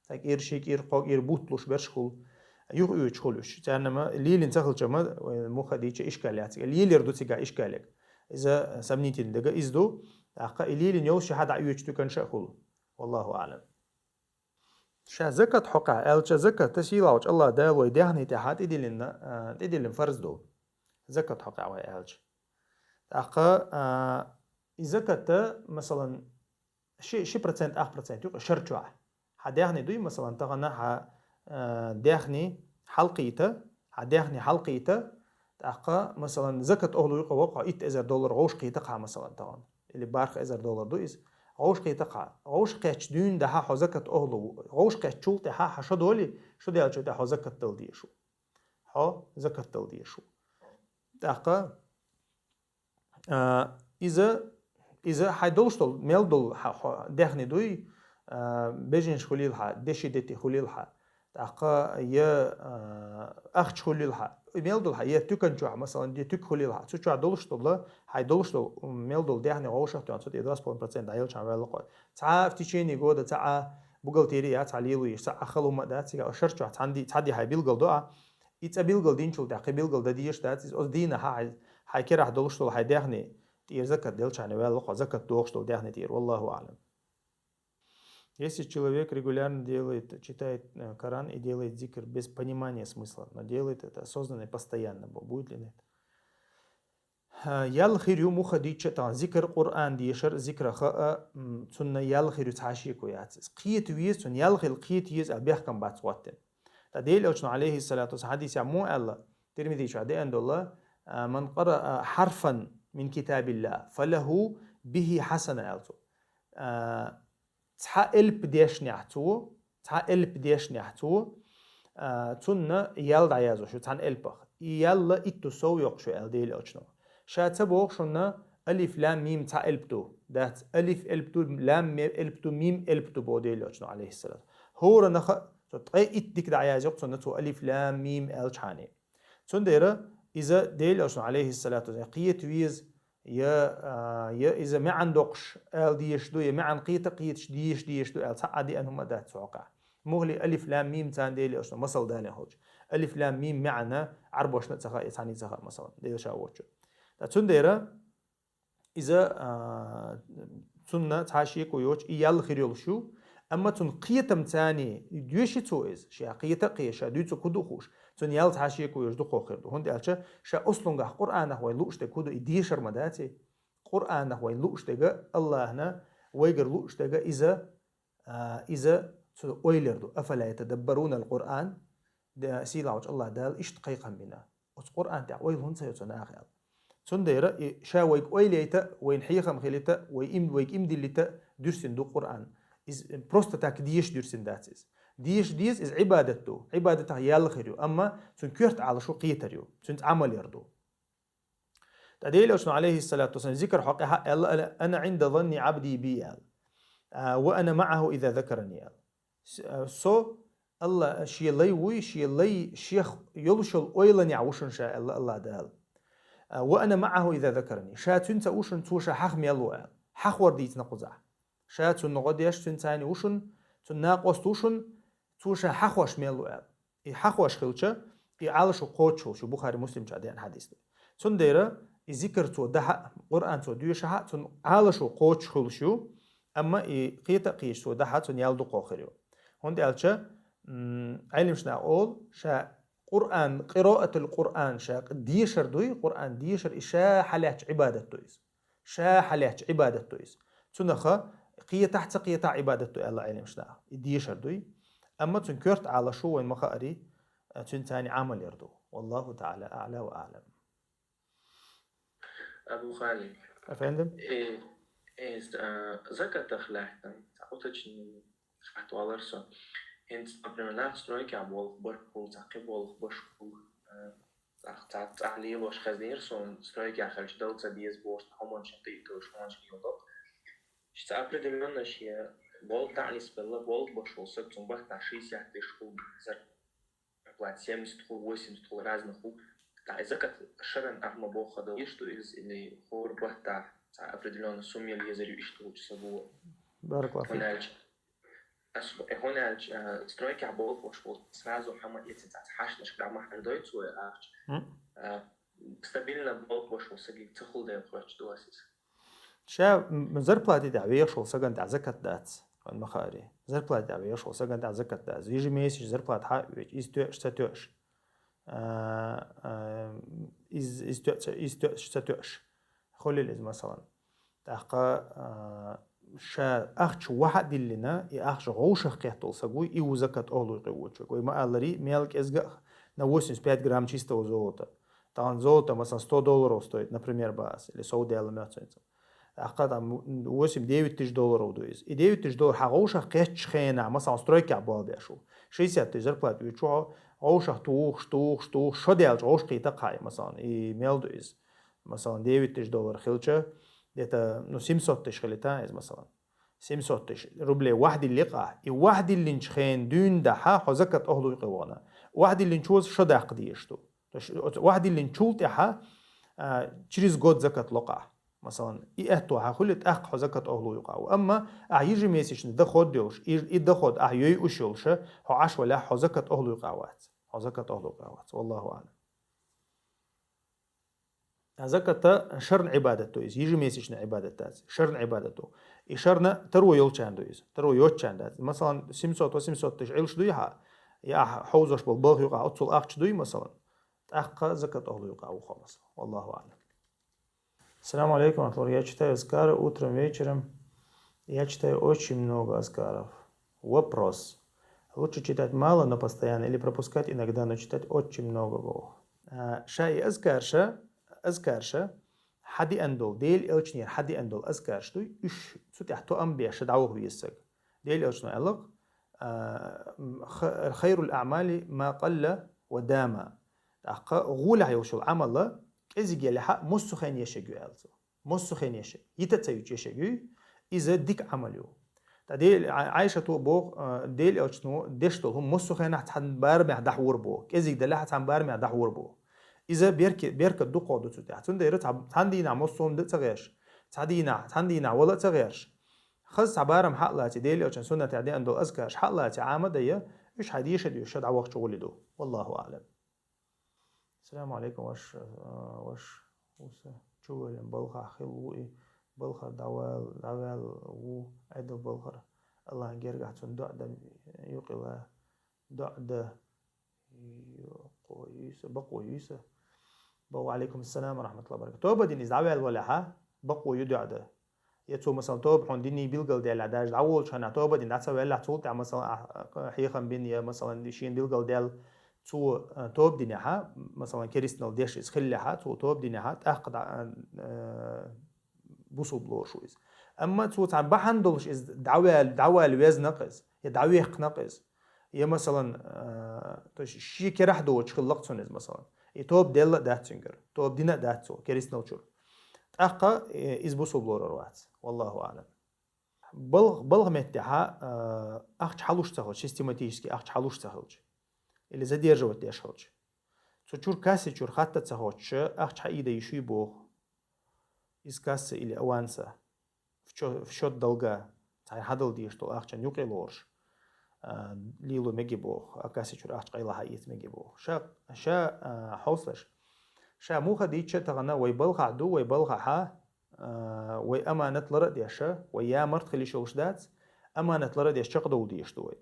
Цхьа кӀира, ши кӀира, кхо кӀира бутталуш берш хуьлу. Юха оьцуш хуьлу уьш. Царна ма, лелийна ца хилча ма, вай муха дийцча ишкал яц. Лелаяр ду цигахь ишкалег. Иза сомнительный дага иза ду. ТӀаккха и лелийна йолуш шаьхьа дӀаоьцуш туьканаш а хуьлу. Валлаху аӀлам. Ша закат хьокъехь аьлча, закат сийлахьчу Аллах Дала вай даьхни тӀехьа тӀедиллина, а, тӀедиллина фарз ду. Закат хьокъехь вай аьлча. ТӀаккха, а, и закат, масалан, ши, ши процент, ах процент юкъа шар чохь. Хьан даьхни дуй, масалан, тахана хьан, а, даьхни хьалкхийтта, хьан даьхни хьалкхийтта, тӀаккха, масалан, закат охӀлу юкъа воккху итт эзар доллар гӀовш кхийтта-кх хьан, масалан, тахана. Или барх эзар доллар ду иза. ГӀовш кхийтта-кх хьан. ГӀовш кхеттачу дуьйна дахьа хьо закат охӀлу ву. ГӀовш кхеттачул тӀаьхьа хьан шо доли, шо даьллачул тӀаьхьа хьо закат дала дезаш ву. Хьо закат дала дезаш ву. ТӀаккха, а, иза, иза хьайн долуш долу, мел долу хьан, хьо даьхни дуй, а, беженаш хуьлийла хьан, деши дети хуьлийла хьан. ТӀаккха я, а, ахча хуьлийла хьан. И мел долу хьан, я туькан чохь, масалан, я туька хуьлийла хьан. Цу чохь долуш долу, хьайн долуш долу, м, мел долу даьхни гӀовшах тоьхна, цу тӀе два с половиной процент дӀаелчхьана ваьлла кхой. Цхьа в течение года, цхьа а бухгалтери яц хьан лело еш, цхьа а хала хӀума а дац, цигахь шар чохь цхьаьна ди, цхьа ди хьайн билгал до а. И цӀа билгал динчул тӀаьхьа кхин билгал дан дезаш дац, иза оцу дийнахьа хьайн, хьайн керахь долуш долу хьайн даьхни тӀера закат делчхьана ваьлла кхо, закат дохуш долу даьхни тӀера, валлаху аӀлам. Если человек регулярно делает, читает, э, Коран и делает зикр без понимания смысла, но делает это осознанно и постоянно, бу-, будет ли на это? Ял хир ю муха дийча тан зикр, Къуръан дешар, зикра хаа, м, цунна ял хир ю цхьа шеко яц. Кхета веза, цунна ял хил кхета еза, а бехкам бац гӀоттина. Та Дела Элчано, алейхи салату ва салам, хадис я му алла, Тирмизи чу деан долла, а, «Ман къараа харфан мин китабилла, фалаху бихи хасана», алцу. А, цхьа элп дешнехь цо, цхьа элп дешнехь цо, а, цунна ял дӀаязо шу цхьан элпах. И ялла итту сов йоккху шу, аьлла Дела Элчано. Ша ца боху шуна, алиф лам мим цхьа элп ду. Дац, алиф элп ду, лам ме-, элп ду, мим элп ду, бо Дела Элчано, алейхиссалам. ХӀора наха, цо ткъе итт дика дӀаяз йоккху цунна цо алиф лам мим аьлчхьани. Цундера иза Дела Элчано, алейхиссалату вассалам, кхета веза, я, а, я иза маьӀан доккхуш ала дезаш ду, я маьӀан кхета кхеташ дезаш дезаш ду, аьлла цхьа а деан хӀума дац цу хьокъехь. Мухли алиф лам мим царна Дела Элчано масал далин хилча. Алиф лам мим маьӀна Ӏарбошна а ца хаьа, цхьанна а ца хаьа масалан. Дела ша воцчу. Ткъа цундера иза, а, цунна цхьа шеко йоцуш, и ял хир йолуш ю, амма цунна кхетам царна доьши цо иза, ша кхета а кхета, ша дуьйцург хӀун ду хууш, цунна ял цхьа шеко йоцуш дукхох хир ду. ХӀунда аьлча ша услунгахь Къуръанах вай лууш дерг хӀун ду, и дешар ма дац и. Къуръанах вай лууш дерг, Аллахьна вайгара лууш дерг, иза, а, иза цу ойла яр ду. «Афала ятадаббарунал Къуръан?» Де-, сийлахьчу Аллах Дала иштта кхайкхам бина. Оцу Къуръан тӀехь ойла хӀунда ца йо цу наха аьлла. Цундела и ша вайга ойла яйта, вайна хьехам хилийта, вай им, вайга им диллийта дуьрсина ду Къуръан. Иза просто так деша дуьрсина дац иза. Деша деза, иза Ӏибадат ду. Ӏибадатах ял хир ю, амма цуьнан коьрта Ӏалашо кхетар ю, цуьнца Ӏамал яр ду. Ткъа Дела Элчано, алейхиссалату вассалам, зикр хьокъехь аьлла, «Ана Ӏинда занни Ӏабди би», аьлла. А, «Ва ана маӀаху иза закарани», аьлла. С-, а, со Алла, шен лай вуй, шен лай шех йолуш йолу ойланехь ву шуна ша, аьлла Аллах Дала. А, «Ва ана маӀаху иза закарани». Ша цуьнца ву шуна, цо ша хьаха мел ву, аьлла. Хьахор дийцина кхузахь. Ша цунна гӀо деш, цуьнца цхьаьна ву шуна, цунна накъост ву шуна, цо ша хьахош мел ву, аьлла. И хьахош хилча, и Ӏалашо кхочуш хуьлуш ю, Бухари, Муслим чу деана хьадис ду. Цундела и зикр цо дахьа, Къуръан цо доьшахьа, цунна Ӏалашо кхочуш хуьлуш ю, амма и кхета а кхеташ цо дахьа, цунна ял дукхох хир ю. ХӀунда аьлча, м, Ӏелимаш наха олу, ша Къуръан, къираатул Къуръан, ша дешар дуй, Къуръан дешар, и ша хьалаьттачу Ӏибадат ду иза. Ша хьалаьттачу Ӏибадат ду иза. Цунаха кхетахь а, ца кхетахь а Ӏибадат ду аьлла Ӏелимаш наха. И дешар дуй. Амма цуьнан коьрта Ӏалашо вайн ма хаарий, цуьнца цхьаьна Ӏамал яр ду. Валлаху таӀала аӀла ва аӀлам. Абу Халид. Афендим? Э, э, с-, а, закатах лаьттина, цхьа уточнение хьахьа валар со. ХӀинца, например, нах стройкехь болх барх хуьлу, цхьа кхин болх баш хуьлу, а, цхьа, цхьа, цхьа лелош хезнера суна, стройкехь хилча дала ца деза бохуш, цхьа хӀуманаш тӀе а товш, хӀуманаш леладо. Ша цхьа определённо шен болх дӀа а нисбелла, болх баш волу саг, цунна баттахь шестьдесят тысяч хуьлу зарплата, семьдесят хуьлу, восемьдесят хуьлу, разных хуьлу. ТӀаккха и закат шаран ахь ма боху хан дала, иштта ду иза или хӀора баттахь цхьа определённо сумма яла езар ю иштта волчу саго? Баракаллаху фик. ХӀунда аьлча, ас, э, хӀунда аьлча, а, стройкехь болх баш волу сразу хьама эцна цхьацца хьашташка дӀа ма хьандой цо и ахча. М. А, стабильно болх баш волу сагига ца хуьлу дела хоьттуш ду ас иза. Ша, м, зарплата тӀехь вехаш волу сагана тӀехь закат дац, вайн ма хаарий. Зарплата тӀехь вехаш волу сагана тӀехь закат дац. Ежемесячно зарплата хьа а оьцу, иза тоьаш, ца тоьаш. А, а, иза, иза тоьа ца, иза тоьаш, ца тоьаш. Хуьлийла иза, масалан. ТӀаккха, а, ша ахча вахьа а диллина, и ахча гӀовшах кхетта волу саг вуй, и ву закат охьалуй кхуьучуьнга. Вай ма-алларий, мел кӀезга а, на восемьдесят пять грамм чистого золота. Тахана золото, масалан, сто долларов стоит, например, бац, или сов даьлла моьтту цуьнца. ТӀаккха там восемь-девять тысяч долларов ду иза. И девять тысяч доллар хьан гӀовшах кхеттачу хенахь, масалан, стройкехь болх беш ву. Шестьдесят тысяч зарплата оьцу хьо, гӀовшах тухуш, тухуш, тухуш, шо даьлча гӀовшах кхетта кхаьа, масалан, и мел ду иза. Масалан, девять тысяч доллар хилча, где-то, ну, семьсот тысяч хилийта иза, масалан. Семьсот тысяч рублей вахьа диллина ахь. И вахьа диллинчу хенан дуьйна дахьа хьо закат охьалуй кхуьучуьнга. Вахьа диллинчо шо даккха дезаш ду. То есть, оцу вахьа диллинчул тӀаьхьа, а, через год закат ло ахь. Масалан, и аьтто хьан хуьлу, тӀаккха хьо закат охьалуй кхуьучуьнга. Амма ахь ежемесячный доход йолуш, и, и доход ахь йойуш йолуша, хьо Ӏаш валахь, хьо закат охьалуй кхуьучуьнга вац. Хьо закат охьалуй кхуьучуьнга вац. Валлаху аӀлам. А закат шарна Ӏибадат ду иза, ежемесячный Ӏибадат дац, шарна Ӏибадат ду. И шарна таро йолчарна ду иза, таро йоцчарна дац. Масалан, семьсот-восемьсот тысяч Ӏилш дуй хьан, я ахь хьовзош болу балха юкъахь оццул ахча дуй, масалан, тӀаккха закат охьалуй кхуьучуьнга ву хьо, масалан. Валлаху аӀлам. Салам алейкум, Атлур. Я читаю азкары утром, вечером. Я читаю очень много азкаров. Вопрос. Лучше читать мало, но постоянно, или пропускать иногда, но читать очень много боху. А, ша и азкарша, азкарша, хьадиан дол, Дел элчнер хьадиан дол азкарш дуй, уьш цу тӀехь тоам беша дӀавух везаг. Дел элчно аьллакх, а, м, х-, хайрул аъмали ма къалла ва дама. ТӀаккха гӀулахь йолчул Ӏамала кӀезиг елехьа моссу хен ешаг ю аьлла цо. Моссу хен ешаг. Йита ца юч ешаг ю, иза дика Ӏамал ю. ТӀа Дел-, Ӏай-, Ӏайшато боху, а, Дел элчно деш долу хӀума моссу хенахь цхьан барамехь дӀахьора боху. КӀезиг делехьа цхьан барамехь дӀахьора боху. Иза берки-, беркат дукхох ду цу тӀехь. Цундела цхьа-, цхьан дийнахь моссу хӀума дан ца гӀерш. Цхьан дийнахь, цхьан дийнахь вала ца гӀерш. Хаза цхьа барам хьа а лаций, Дел элчан суннатехь деана долу азкарш хьа а лаций Ӏама а дайа, уьш хьайн деша а доьшуш дӀавахча гӀули ду. Валлаху аӀлам. Салам алейкум, ваш, э, ваш вуса чуваллин балхахь хилла ву и, балхара дӀавал-, дӀаваьлла ву, Ӏедал балхара. Аллахьан гергахь цунна доӀа дан юкъила, доӀа дан юкъо юйса, бакъо юйса. Ва алейкум ассалам ва рахматуллахи ва баракатух. Тоба дина иза дӀаваьлла валехьа, бакъо ю доӀа дан. Я цо, масалан, тоба хьуна диний билгалдаьлла, даже дӀаволучу хьана тоба дина дӀа ца ваьллахь, цул тӀаьхьа, масалан, ахь хьехам бина, я, масалан, шена билгалдаьлла, цо, а, тоба динехьа, масалан, керистанал деш иза хиллехьа, цо тоба динехьа, тӀаккха дӀа, а, а, бусулба лоруш ву иза. Амма цо цхьана бахьана долуш иза дӀаваьл-, дӀаваьлла везнакъ иза, я дӀавехкнакъ иза. Я, масалан, а, то есть шен керахь доцуш хилла-кх цунна иза, масалан. И тоба делла а дац цуьнгара, тоба дина а дац цо, керистанал чуьра. ТӀаккха, э, иза бусулба лорар вац. Валлаху аӀлам. Балх-, балха меттехьа, а, ахча хьалуш ца хилча, систематически ахча хьалуш ца хилча, или задерживать деш хилча. Цу чуьра касси чуьра хатта ца хоттуш, ахча хьаийда йиш юй боху. Из касса или аванса. В чё-, в счёт долга. Цхьайна хьадала дезаш долу ахчан юкъе лоруш. А, лело меги боху. А касси чуьра ахча къайла хьаэца меги боху. Ша, ша, а, хьовсалаш. Ша муха дийча тахана вай балхахь ду, вай балхахьа, а, вай аманат лара а деша, вай ямарт хила йиш йолуш дац, аманат лара а деш чекхдовла дезаш ду вай.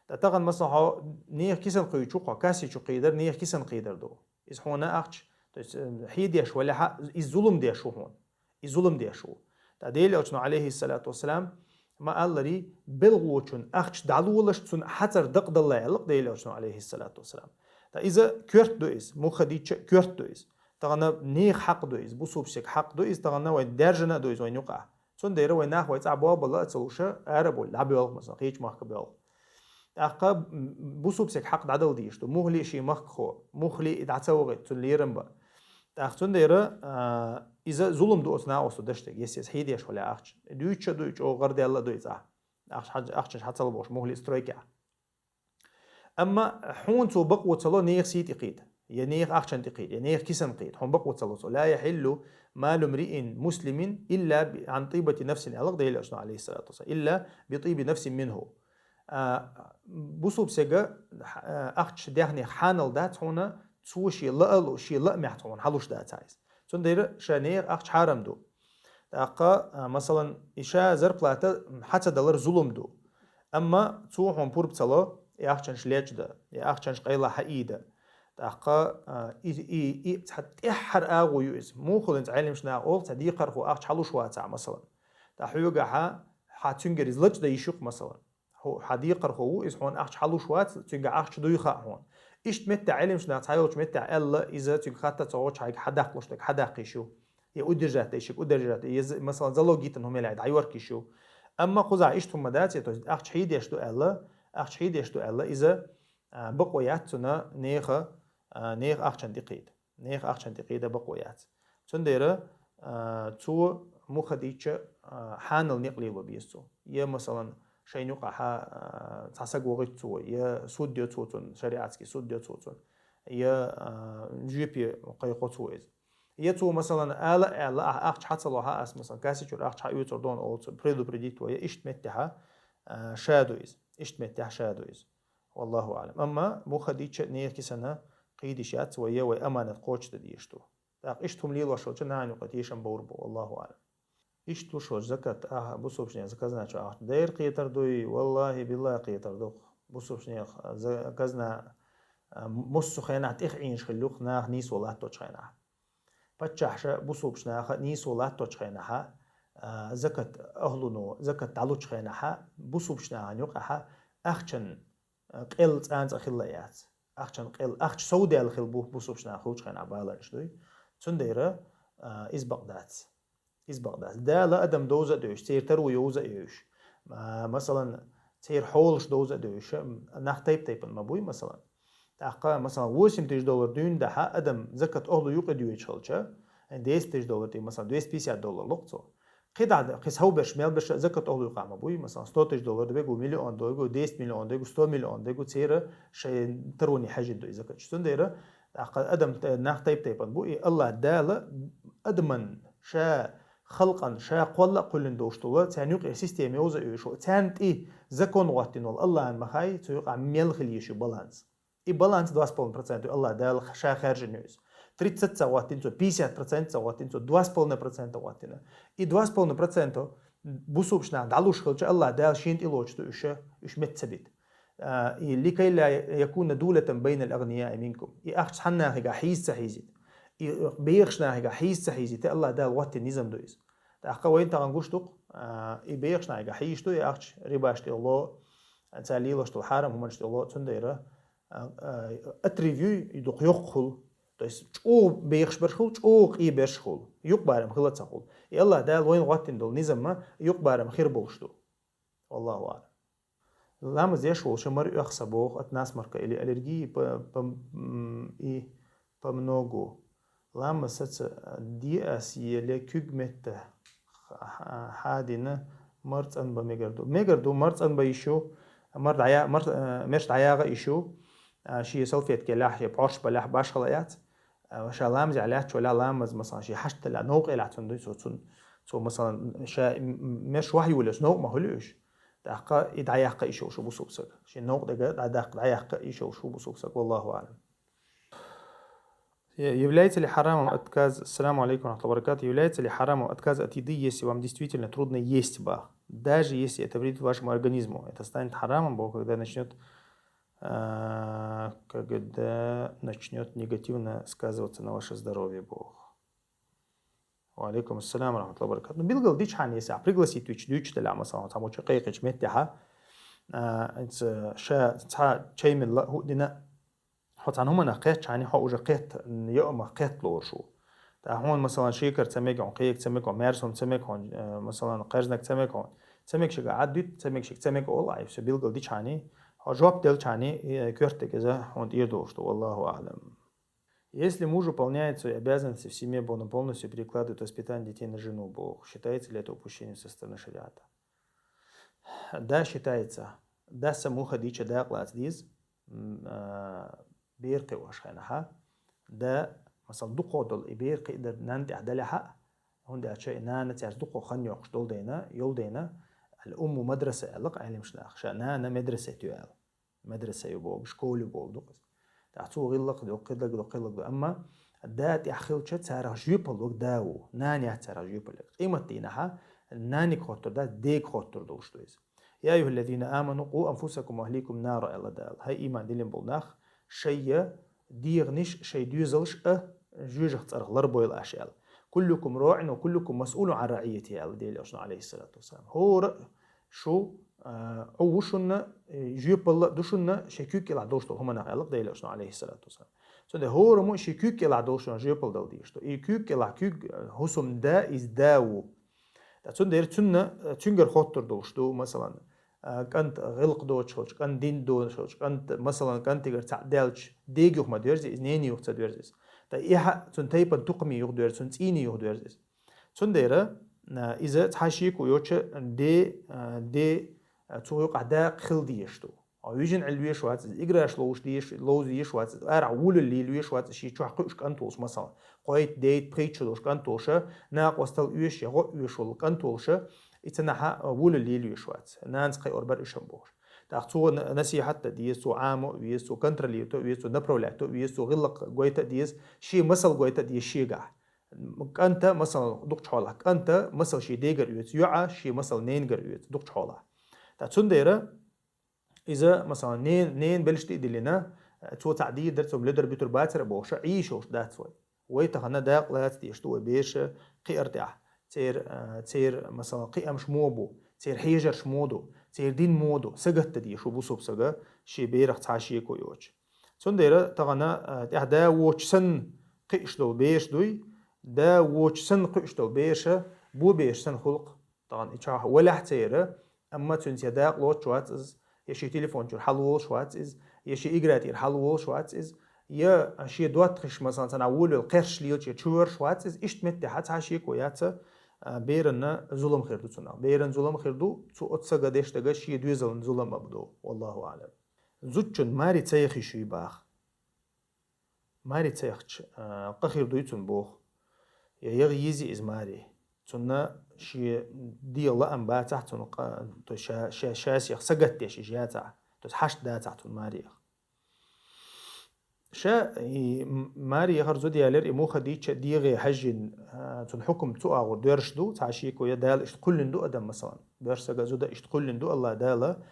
Ткъа тахана, масала, хьо нехан кисан кхуьйчу хьо, касси чу кхийдар, нехан кисан кхийдар ду. Иза хьуна ахча, то есть, э, хьийдеш валехьа, иза зулум деш ву хьуна. Иза зулум деш ву. Ткъа Делан Элчано, алейхиссалату вассалам, ма-алларий, белхалочун ахча дӀалолаш, цунна хьацар дакъадалла аьлла-кх Делан Элчано, алейхиссалату вассалам. Ткъа иза коьрта ду иза, муха дийча а коьрта ду иза. Тахана нехан хьакъ ду иза, бусулба стеган хьакъ ду иза, тахана вайн даьржина а ду иза вайн юкъахь. Цундела вай нах вай цӀа бовла а ца луш, ара а бовла, дӀабоьлху, масала, кхечу махка боьлху. ТӀаккха, м, бусулба стеган хьакъ дӀадала дезаш ду. Муххале а шен махкахо, муххале а дӀа ца вахийта, цунна лерам бан. ТӀаккха цундела, а, иза зулум ду оцу накъосту дашдерг, если иза хьийдеш вале ахча. Дуьйцуш а ду, чӀогӀа гӀарадаьлла а ду иза ахь. Ахча хьа-, ахчанаш хьа ца ло бохуш, муххале а стройкехь. Амма хьуна цо бакъо ца ло нехан сий тӀе кхийда, я нехан ахчан тӀе кхийда, я нехан кисан кхийда. Хьуна бакъо ца ло цо. «Ла яхьиллу малу мриин муслимин илла би-, ан тибати нафсин», аьлла-кх Делан Элчано, алейхиссалату вассалам, «илла би тиби нафсин минху». А, бусулба стеган, а, ахча даьхнех хьанал дац хьуна, цо шен лаа лу-, шен лаамехь цо хьуна хьалуш дацахь иза. Цундела ша нехан ахча хьарам ду. ТӀаккха, а, масалан, и ша зарплата хьа ца далар зулум ду. Амма цо хьуна пурба ца ло, и ахчанаш лечкъадан, и ахчанаш къайла хьаийдан. ТӀаккха, а, и, и, и цхьа тӀаьххьара агӀо ю иза. Муха хилла, Ӏеламнаха олу, цхьа декхархо ахча хьалуш вацахь, масалан. ТӀаккха хьоьгахьа, хьан цуьнгара иза лачкъадан йиш ю-кх, масалан. Хьо-, хьан декхархо ву, иза хьуна ахча хьалуш вац, цуьнгахь ахча дуй хаьа хьуна. Иштта меттехь Ӏеламнаха цхьайолчу меттехь аьлла, иза цуьнга хатта ца гӀочу хьайга хьадаккхалуш дерг хьадаккха йиш ю. Я удержать дан йиш ю, удержать дан, я з-, масалан, залог йитина хӀума елахь, дӀайорка йиш ю. Амма кхузахь иштта хӀума дац, то есть ахча хьийдеш ду аьлла, ахча хьийдеш ду аьлла, иза, а, бакъо яц цунна нехан, а, нехан ахчан тӀе кхийда. Нехан ахчан тӀе кхийда бакъо яц. Цундела, а, цо муха дийча, а, хьанал некъ лело беза цо. Я, масалан, шайн юкъахьа, а, цхьа саг вохуьйту цо, я суд йо цо цунна, шариатский суд йо цо цунна, я, а, жоьпе кхайкхо цо иза. Я цо, масалан, ала а аьлла, ахь ахча хьа ца лохьа ас, масалан, касси чуьра ахча хьа оьцур ду хьуна олу цо, предупредить вай, я иштта меттехьа, а, ша ду иза. Иштта меттехь ша ду иза. Валлаху аӀлам. Амма муха дийча а нехан кисана кхийда йиш яц вай, я вай аманат кхочушдан дезаш ду. ТӀаккха иштта хӀума лелош волчу нахана юкъа тешам бовр бу, валлаху аӀлам. Иштта луш волчу закат, ахьа, бусулбачу нехан казна чу ахча дера кхетар дуй, валлахи, биллахи, кхетар ду-кх. Бусулбачу нехан за-, казна, а, массо а хенахь тӀех Ӏийна хилла ю-кх, наха нийсо латточу хенахь. Паччахьаша бусулбача наха нийсо латточу хенахьа, а, закат ахлуно, закат дӀалучу хенахьа, бусулбачу нахана юкъахьа ахчан, а, къел цӀанцӀа хилла яц. Ахчан къел, ахча совдаьлла хила бу, бусулбачу наха хуьлучу хенахь баланс дуй. Цундела, а, иза бакъ дац. Иза бакъ дац. Дала адам довза а девзаш, церан таро йовза а йовзаш. А, масалан, церан хьолаш довза а девзаш, нах тайп-тайпана ма буй, масалан. ТӀаккха, масалан, восемь тысяч доллар дуьйна дахьа адам закат охлу юкъе доьдуш хилча, десять тысяч доллар тӀе, масалан, двести пятьдесят доллар локх цо. КхидӀа, кхин сов берш, мел берш закат охлу юкъахь ма буй, масалан, сто тысяч доллар дегу, миллион дегу, десять миллион дегу, сто миллион дегу, церан шайн тароне хьаьжина ду и закат. Цундела, тӀаккха адам т-, нах тайп-тайпана бу, и Аллах Дала адаман ша халкъан, ша кхолла а кхоьллина долуш долу, царна юкъе система йовза а йовзаш, царна тӀе закон гӀоттина волу Аллахьан ма хаьий, цу юкъахь мел хила езаш ю баланс. И баланс два с половиной процента ю Аллах Дала ша хаьржина ю иза. Тридцать ца гӀоттина цо, пятьдесят процент ца гӀоттина цо, два с половиной процента гӀоттина. И два с половиной процента бусулбачу наха дӀалуш хилча, Аллах Дала шена тӀе лоцуш ду уьш, уьш метта ца бита. А, и «Ликай ла якуна дулатан байнал агънияи минкум». И ахча цхьана нахе хьийза ца хьийзийта. И бехаш нахе хьийза ца хьийзийта, Аллах Дала гӀоттина низам ду иза. ТӀаккха вайна тахана гуш ду-кх, а, и бехаш нахе хьийзаш ду, и ахча рибаш тӀе ло, цара лелош долу хьарам хӀуманаш тӀе ло, цундела, а, а, отрыв юй, и дукха йоккха хуьлу. То есть чӀогӀа бехаш берш хуьлу, чӀогӀа къе берш хуьлу. Юкъабарам хила ца хуьлу. И Аллах Дала вайна гӀоттина долу низам ма юкъабарам хир болуш ду. Валлаху аӀлам. Ламаз еш волуша мара оьху сан боху от насморка или аллергии по, по, м, и по многу. Ламаз саца де ас еле куьг метта ха-, ха-, хьадина мара цӀанба мегар ду. Мегар ду, мара цӀанба йиш ю, мара дӀая-, мара, э, мерш дӀаягӀа йиш ю, а, шен салфетке лаьхьа, шен пхьорш балехь башхала яц. А, ша ламазехь лаьтташ валахь ламаз, масалан, шен хьашт далахь, новкъа елахь цунна дуй, цо, цунна, цо, масалан, ша м-, м-, мерш вахьа йолуш новкъа ма хуьлу уьш. ТӀаккха и дӀаяккха йиш йолуш ву бусулба сага. Шен новкъа дега дӀадаккха, дӀаяккха йиш йолуш ву бусулба сага. Валлаху аӀлам. Является ли харамом отказ, ассаламу алейкум ва рахматуллахи ва баракатух, является ли харамом отказ от еды, если вам действительно трудно есть, бах? Даже если это вредит вашему организму, это станет харамом, бах, когда начнет, а, когда начнет негативно сказываться на ваше здоровье, бах. Ва алейкум ассалам ва рахматуллахи ва баракатух. Ну, билггал дичхьана, если пригласить вича дуьйцуш делахь, масалан, цхьа мучу кхайкхича меттехьа, а, ца, ша, цхьа чай мелла а хӀуъ дина, хьо цхьана хӀуманах кхетчхьана, хьо уже кхетта, йоамах кхетта лоруш ву. ТӀаккха хьуна, масалан, шекар ца мега хьуна, кхек ца мега хьуна, маьрсом ца мега хьуна, э, масалан, кхаьрзнаг ца мега хьуна, ца мегашка Ӏад дуьту, ца мегашка ца мега олу, ай, всё, билггал дичхьана, хьо жоп делчхьана, и, э, коьртаг иза хьуна тӀера долуш ду, валлаху аӀлам. Если муж выполняет свои обязанности в семье, он полностью перекладывает воспитание детей на жену, боху, считается ли это упущением со стороны шариата? Да, считается. Да, са муха дича дакъа лаца деза, м, а, бер кхиош хенахьа. Да, масал, дукхо долу и бер кхиадар нанна тӀехь далехьа, хӀунда аьлча и нана цаьрца дукхо хан йоккхуш долу дайна, йолу дайна, ал-умму мадраса аьлла-кх Ӏеламаш наха, ша нана медресе ту аьлла. Медресе ю боху, школе боху ду-кх иза. ТӀаккха цо гӀиллакх ду, кхидалг ду, кхидалг ду. Амма да тӀехь хилча, царах жоьпаллаг да ву, нана яц царах жоьпаллаг. Къематдийнахьа наниг хоттур дац, дег хоттур долуш ду иза. Я айюхаллазина аману, къу анфусакум ва ахликум нара, аьлла Дала. ХӀай иман диллина болу нах, шайя дегӀанаш, шай доьзалш а жоьжах цӀарах ларбойла аша аьлла. Куллукум раӀин ва куллукум масъулун Ӏан раӀийятихи, аьлла Делан Элчано, алейхиссалату вассалам. ХӀора а шу, а, Ӏу ву шунна, э, жоьпалла а ду шунна, шен куьг кӀелахь долуш долу хӀуманах, аьлла Делан Элчано, алейхиссалату вассалам. Цундела хӀора мо шен куьг кӀелахь долуш шуна жоьпалла дала дезаш ду. И куьг кӀелахь, куьг, э, хӀусамда, иза да ву. Ткъа цундела цунна, э, цуьнгара хоттур долуш ду, масалан, а, кӀант гӀиллакх доцуш хилча, кӀант дин доцуш хилча, кӀант, масалан, кӀантигара цхьаъ даьлча, дега юха ма доьрзи иза, нене юха ца доьрзи иза. Ткъа и хьаъ цунна тайпана тукхаме юха доьрзи, цунна цӀийне юха доьрзи иза. Цундела, а, иза цхьа шеко йоцуш, де, а, де, а, цу юкъахь дакъа хила дезаш ду. А вижина Ӏилла веш вац иза, играш ловзуш деш, ловза веш вац иза, арахь вулалла лела веш вац иза, шен чохь кхуьуш кӀант волуш, масалан, кхойтта, дейтта, пхийтта шо долуш кӀант волуша, накъостал оьшуш я гӀо оьшуш волу кӀант волуша, и цанахьа вулалла лела веш вац, нанас кхайор бара уьш-м бохуш. ТӀаккха цо на-, насихьат дан деза, цо Ӏамо а веза, цо контролировать а веза, цо направлять а веза, цо гӀиллакх гойта а деза, шен масал гойта а деза шегахь. КӀанта, масалан, дукхачу хьолахь, кӀанта масал шен дегара оьцу, йоӀа шен масал ненагара оьцу, дукхачу хьолахь. ТӀаккха цундела, иза, масалан, нен-, ненан белш тӀе а диллина, цо цхьаъ дийр дара, цо ледар-буьтур бацара а бохуша, Ӏийша йолуш дац вай. Вай тахана дакъа лаца деш ду вай бераш кхиар тӀехь. Церан, а, церан, масала, кхиамаш мо бу, церан хьежарш мо ду, церан дин мо ду, сагатта деш ву бусулба сага шен берах цхьа шеко йоцуш. Цундела тахана, а, тӀехь да воцуш санна кхиаш долу бераш дуй, да воцуш санна кхиаш долу бераша бо бераш санна хуьлу-кх. Тахана и чохь валахь церан, амма цуьнца я дакъа лоцуш вац иза, я шен телефон чуьра хьалаволуш вац иза, я шен игра тӀера хьалаволуш вац иза, я шен доттагӀаш, масалан, цхьана волавелла кхерш лелачу чуварш вац иза, иштта меттехь цхьа шеко яц, а, беранна зулам хир ду цунах. Беран зулам хир ду, цу оцу сага деш дага шен доьзална зулам абу ду. Валлаху аълам. Зудчун маре ца яхийша юй баха. Маре ца яхча, а, къа хир дуй цунна боху. Я яха езий иза маре. Цунна шен дегӀан лаам бацахь, цунна къа-, то есть ша, ша, ша сех сагатдеш иза яцахь, то есть хьашт дацахь цунна маре яха. Ша и м-, маре яхар зуда ялар и муха дийча дегӀе хьаьжжина, а, цунна хьукум цу агӀор доьрзуш ду, цхьа шеко я Дала иштта кхоьллина ду адам, масалан. Боьрша сага зуда иштта кхоьллина ду Аллах Дала,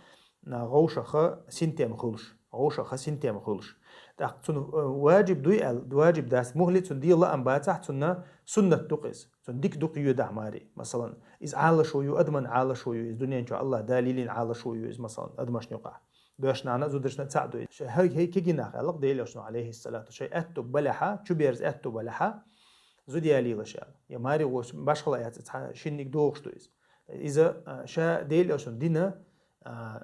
а, гӀовшаха синтем хуьлуш, гӀовшаха синтем хуьлуш. ТӀаккха цунна, э, ваджиб дуй аьлла, ваджиб дац, мухли цунна дегӀан лаам бацахь, цунна суннат ду-кх иза. Цунна дика ду-кх йоьдахь маре. Масалан, иза Ӏалашо ю, адаман Ӏалашо ю, иза дуьнен чохь Аллах Дала лелийна Ӏалашо ю иза, масалан, адамашна юкъахь. Боьрша нана зударшна цхьаъ ду иза. Шайн хӀай, хӀай кегийнах аьлла-кх Делан Элчано, алейхиссалату, шайн аьтту балехьа, чуберза аьтту балехьа, зуда ялийлаш аьлла. Я маре гӀо-, башхала яц, цхьа шинниг дохуш ду иза. Иза, а, ша Делан Элчано дина, а,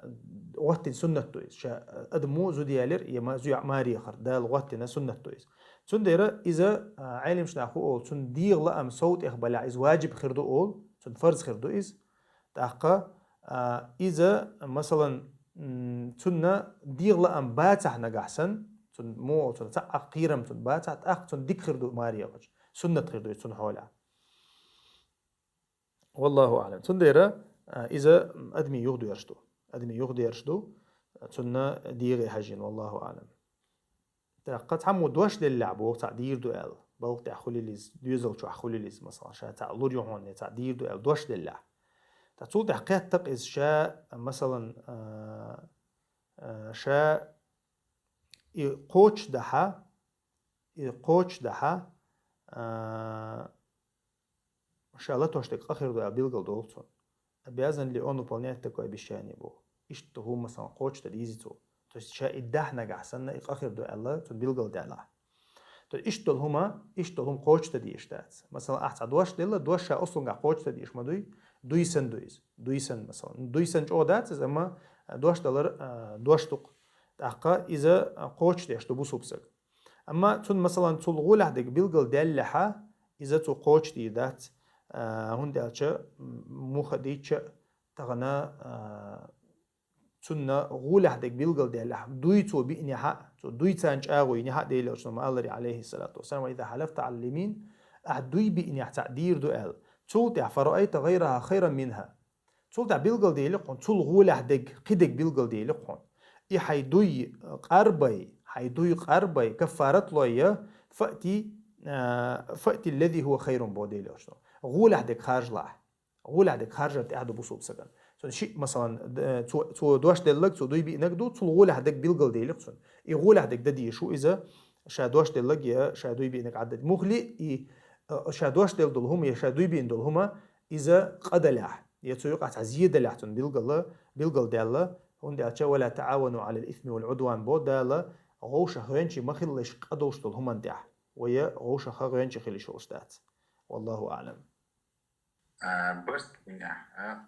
гӀоттина суннат ду иза. Ша адамо зуда ялар, я ма-, зуьйӀ маре яхар, Дала гӀоттина суннат ду иза. Цундела иза, а, Ӏелимаш нах хӀу олу, цунна дегӀан лаам сов тӀех балехь иза ваджиб хир ду олу, цунна фарз хир ду иза. ТӀаккха, а, иза, масалан, м, цунна дегӀан лаам бацахь нагахь санна, цунна муха олу, цунна цхьа а кхерам цунна бацахь, тӀаккха цунна дика хир ду маре яхча, суннат хир ду иза цунна хьолехь. Валлаху аълам. Цундела, а, иза адами юхадоьрзуш ду. Адами юхадоьрзуш ду, цунна дегӀе хьаьжжина, валлаху аълам. ТӀаккха цхьаммо дош деллехь боху, цхьаъ дийр ду аьлла. Балха тӀехь хуьлийла иза, доьзал чохь хуьлийла иза, масалан, ша цхьаъ лур ю хьуна, цхьаъ дийр ду аьлла дош деллехь. ТӀаккха цул тӀаьхьа кхетта-кх иза ша, масалан, а, а, ша и кхочушдахьа, и кхочушдахьа, а, ша латош дерг къа хир ду аьлла билгал долу цунна. Обязан ли он выполнять такое обещание боху? Иштта хӀума, масалан, кхочушдан дезий цо? То есть ша и дахь нагахь санна, и къа хир ду аьлла, цунна билгал даьллахь. То есть иштта долу хӀума, иштта долу хӀума кхочушдан дезаш дац. Масалан, ахь цхьа дош делла, дош ша ослунгахь кхочушдан дезаш ма дуй, дуй санна ду иза. Дуй санна, масалан. Дуй санна чӀогӀа дац иза, амма дош далар, а, дош ду-кх. ТӀаккха иза, а, кхочушдеш ду бусулба саг. Амма цунна, масалан, цул гӀолехь дерг билгал даьллехьа, иза цо кхочушдийр дац, а, хӀунда аьлча, м, муха дийча тахана, а, цунна гӀолехь дерг билгал даьллехьа, дуй цо биънехьа, цо дуй царна чӀагӀо йинехьа, Делан Элчано ма-аллара, алейхиссалату вассалам, «وإذا حلفت على اليمين», ахь дуй биънехь цхьаъ дийр ду аьлла, цул тӀаьхьа «فرأيت غيرها خيرا منها». Цул тӀаьхьа билгал дели хьуна, цул гӀолехь дерг, кхидерг билгал дели хьуна. И хьайн дуй къарбай, хьайн дуй къарбай, каффарат лой я, «فأت», а, «فأت الذي هو خير» боху Делан Элчано. ГӀолехь дерг харжалахь. ГӀолехь дерг харжар тӀехь ду бусулба сагана. Цунна шиъ, масалан, д-, цо, цо дош деллаг, цо дуй биънаг ду, цул гӀолехь дерг билгал дели-кх цунна. И гӀолехь дерг дан дезаш ву иза, ша дош деллаг я ша дуй биънаг Ӏадда. Мухли и, а, ша дош делла долу хӀума я ша дуй биъна долу хӀума, иза къа далехь, я цу юкъахь цхьа зе далехь цунна билгала, билгал даьлла, хӀунда аьлча «ولا تعاونوا على الإثم والعدوان» бо Дала, гӀовшах гӀоьнчий ма хилалаш къа долуш долу хӀуманна тӀехь. Вай гӀовшах гӀоьнчий хила йиш йолуш дац. Валлаху аълам. А, барт йинехь, а,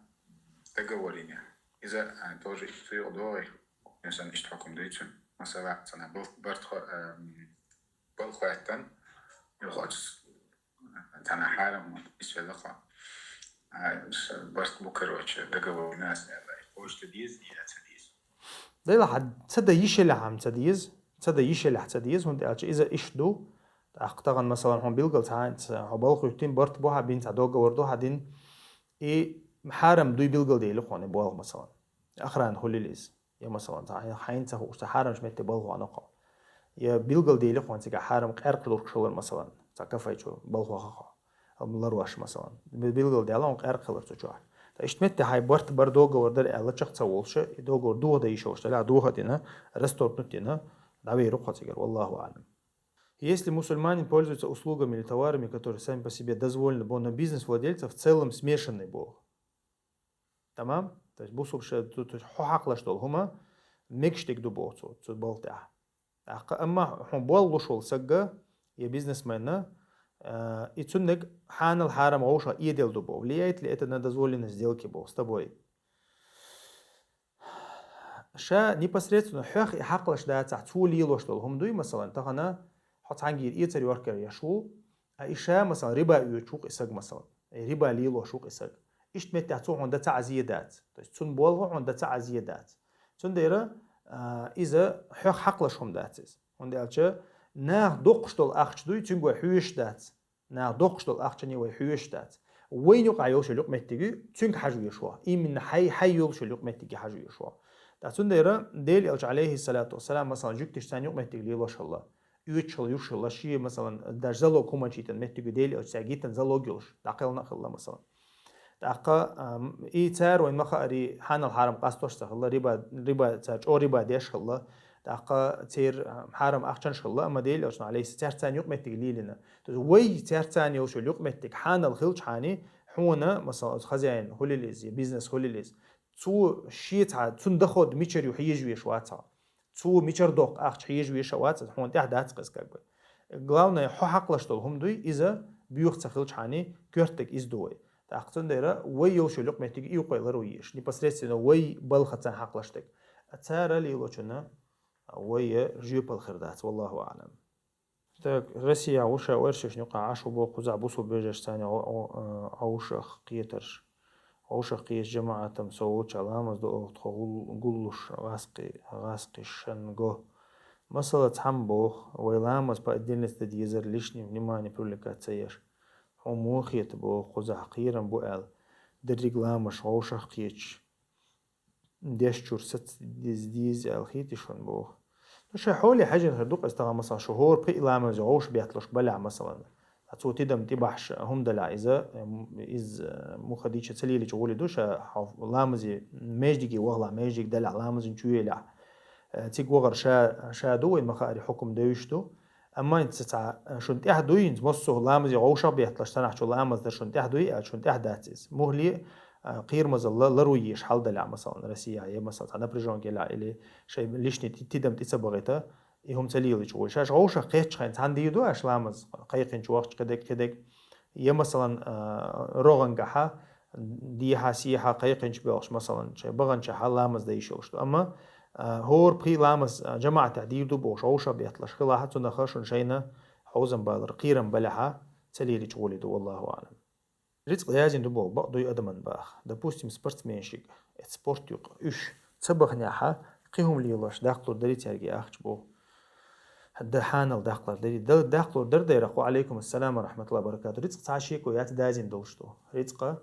договор йинехь. Иза, а, тоже иштта юкъа догӀий, хӀинца иштта хьукум дуьйцу. Масала, цхьана бал-, барт хо-, а, м, балха хӀоьттина, юхац, цхьана хьарам исвелла кхо. А, с-, барт бу, короче, договор йинехь аьлла. Кхочушдан деза, я ца деза? Делахь ца дан йиш елахь-м ца деза, ца дан йиш елахь ца деза, хӀунда аьлча иза иштта ду. ТӀаккха тахана, масалан, хьуна билгал цхьа хӀинца хьо балха хӀуьттина, барт бу хьан бина, цхьа договор ду хьан дина, и хьарам дуй билгал дели хьуна и болх, масалан. Охрана хуьлийла иза. Я, масалан, цхьа хьайн, хьайн ца хууш, цхьа хьарамчу метте балха вахана хьо. Я билгал дели хьуна цигахь хьарам къаьркъа лургаш хилар, масалан, цхьа кафе чу балха ваха хьо. Ларош, масалан. Билгал даьлла хьуна къаьркъа хилар цу чохь. Ткъа иштта метте хьайн барт бар, договор дара аьлла, чекх ца волуш, и договор доха дан йиш йолуш делахь, доха а дина, расторгнуть а дина, дӀавер ву хьо цигара, валлаху аълам. Если мусульманин пользуется услугами или товарами, которые сами по себе дозволены, бо на бизнес-владельца в целом смешанный бо. Тамам? То есть бусурша, то есть хьо хьакълаш дол хӀума мегаш диг ду бо цо, цу балтехь. ТӀаккха амма хьун боллуш вол сагга, я бизнесменна, э, и цуннаг хьанал хьарам гӀовша идел ду бо. Влияет ли это на дозволенность сделки бо с тобой? Ша непосредственно хьох и хьакълаш дацахь, цо лелош дол хӀума дуй, масалан, тахана хьо цхьангир эцар йоркер еш ву, а и ша, масалан, риба оьцуш ву и саг, масалан, и риба лелош ву и саг. Ишт меттехь цо хьун даца Ӏазия дац. То есть цун болга хьун даца Ӏазия дац. Цундера, а, иза хьох хьакълаш хӀума дац иза. ХӀунда аьлча, нах доккхуш дол ахча дуй, цуьнга вай хьоьш дац. Нах доккхуш дол ахчане вай хьоьш дац. Вай юкъа йолуш йолу юкъаметтиг, цуьнга хьажа веш ву. Именно хьай, хьай йолуш йолу юкъаметтиге хьажа веш ву. Ткъа цундера Дела элча, алейхиссалату вассалам, масалан, жуьгтиш царна юкъаметтиг лелош хилла, оьцуш хилла, юш хилла, ши, масалан, даже залог хӀума читан меттиг Дела элча цаьрга йитан залог йолуш, дӀакхелна а хилла, масалан. ТӀаккха, ам, и цара вайн ма хаари хьанал хьарам къастош ца хилла, риба, риба, цара чӀо риба деш хилла, тӀаккха церан, ам, хьарам ахчанаш хилла, амма Дела элча, алейхиссалам, цаьрца царна юкъаметтиг лелийна. То есть вай цаьрца царна йолуш йолу юкъаметтиг хьанал хилчхьани, хьуна, масалан, оцу хозяин хуьлийла иза, я бизнес хуьлийла иза, цо шен цхьа, цун доход мичара ю хьежа веш вац хьо. Цо мичара доккху ахча хьежа веш а вац, хьуна тӀехь дац кхеза как бы. Главное, хьо хьакълаш долу хӀума дуй, иза боьха ца хилчхьани, коьртаг иза ду вай. ТӀаккха цундела вай йолуш йолу юкъаметтиг и юкъа лар ву еш, непосредственно вай балхаца хьакълаш дерг. А цара лелочунна вай жоьпалла хир дац, валлаху аълам. Так, Россия вуша оьрсашна юкъахь Ӏаш ву боху кхузахь бусул бежарш царна гӀо-, гӀо-, а, гӀовшах кхетарш. ГӀовшах кхечу жамаӀатам со волчохь ламаз до оха тхо гул-, гуллуш гӀаскхи-, гӀаскхишан го. Масала, цхьамма боху, вай ламаз по отдельности дан дезара лишний внимание привлекать ца еш. Хьо муха хета боху кхузахь кхерам бу аьлла, дерриг ламазаш гӀовшах кхеташ. Деш чуьра саца деза, деза аьлла хетий шуна боху. Ну, шайн хьоле хьаьжжина хир ду-кх иза тахана, масала, шу хӀора пхи ламазе гӀовш бетталуш балехь, масалан. Ткъа цо тидам тӀебахьаш хӀума далахь иза, м, иза, э, муха дийча ца лелийча гӀоле ду, ша хьо ламазе междиге вахалахь, междиг далахь, ламазан чу елахь. Э, цига вахар ша, ша ду, вайн ма хаари хьукум девзаш ду. Амма хӀинца цхьа, э, шуна тӀехь дуй, хӀинца массо а ламазе гӀовшах бетталаш, санахь чу ламаз дар шуна тӀехь дуй аьлча, шуна тӀехь дац иза. Муххале, э, кхерамазалла лар ву еш хьал далахь, масалан, Россия, я, масалан, цхьа напряжёнка елахь, или шайн лишний ти-, тидам тӀе ца бахийта, и хӀума ца лелийча гӀоле. Шаьш гӀовшах кхеттачу хенахь цхьаьна дийр ду аьлла ламаз, кхайкхинчу вахча кхидерг, кхидерг. Я, масалан, э, рогӀангахьа, дехьа, сехьа кхайкхинчу боьлхуш, масалан, шайн баханчохьа ламаз дан йиш йолуш ду. Амма, а, хӀора пхи ламаз, а, жамаӀатехь дийр ду бохуш, гӀовшах бетталаш хилахь, цунах шуна шайна хьовзам балар, кхерам балехьа, ца лелийча гӀоле ду, валлаху аълам. Рицкъ язйина ду боху бакъ дуй адаман баха. Допустим, спортсменшиг, эцу спорт юкъа уьш ца баханехьа, кхин хӀума лелош, даккхалур дарий цаьрга ахча боху. Да хьанал даккхалар дарий. Да-, даккхалур дар дера, ва алейкум ассалам ва рахматуллахи ва баракату. Рицкъ цхьа шеко яц дазйина долуш ду. Рицкъа,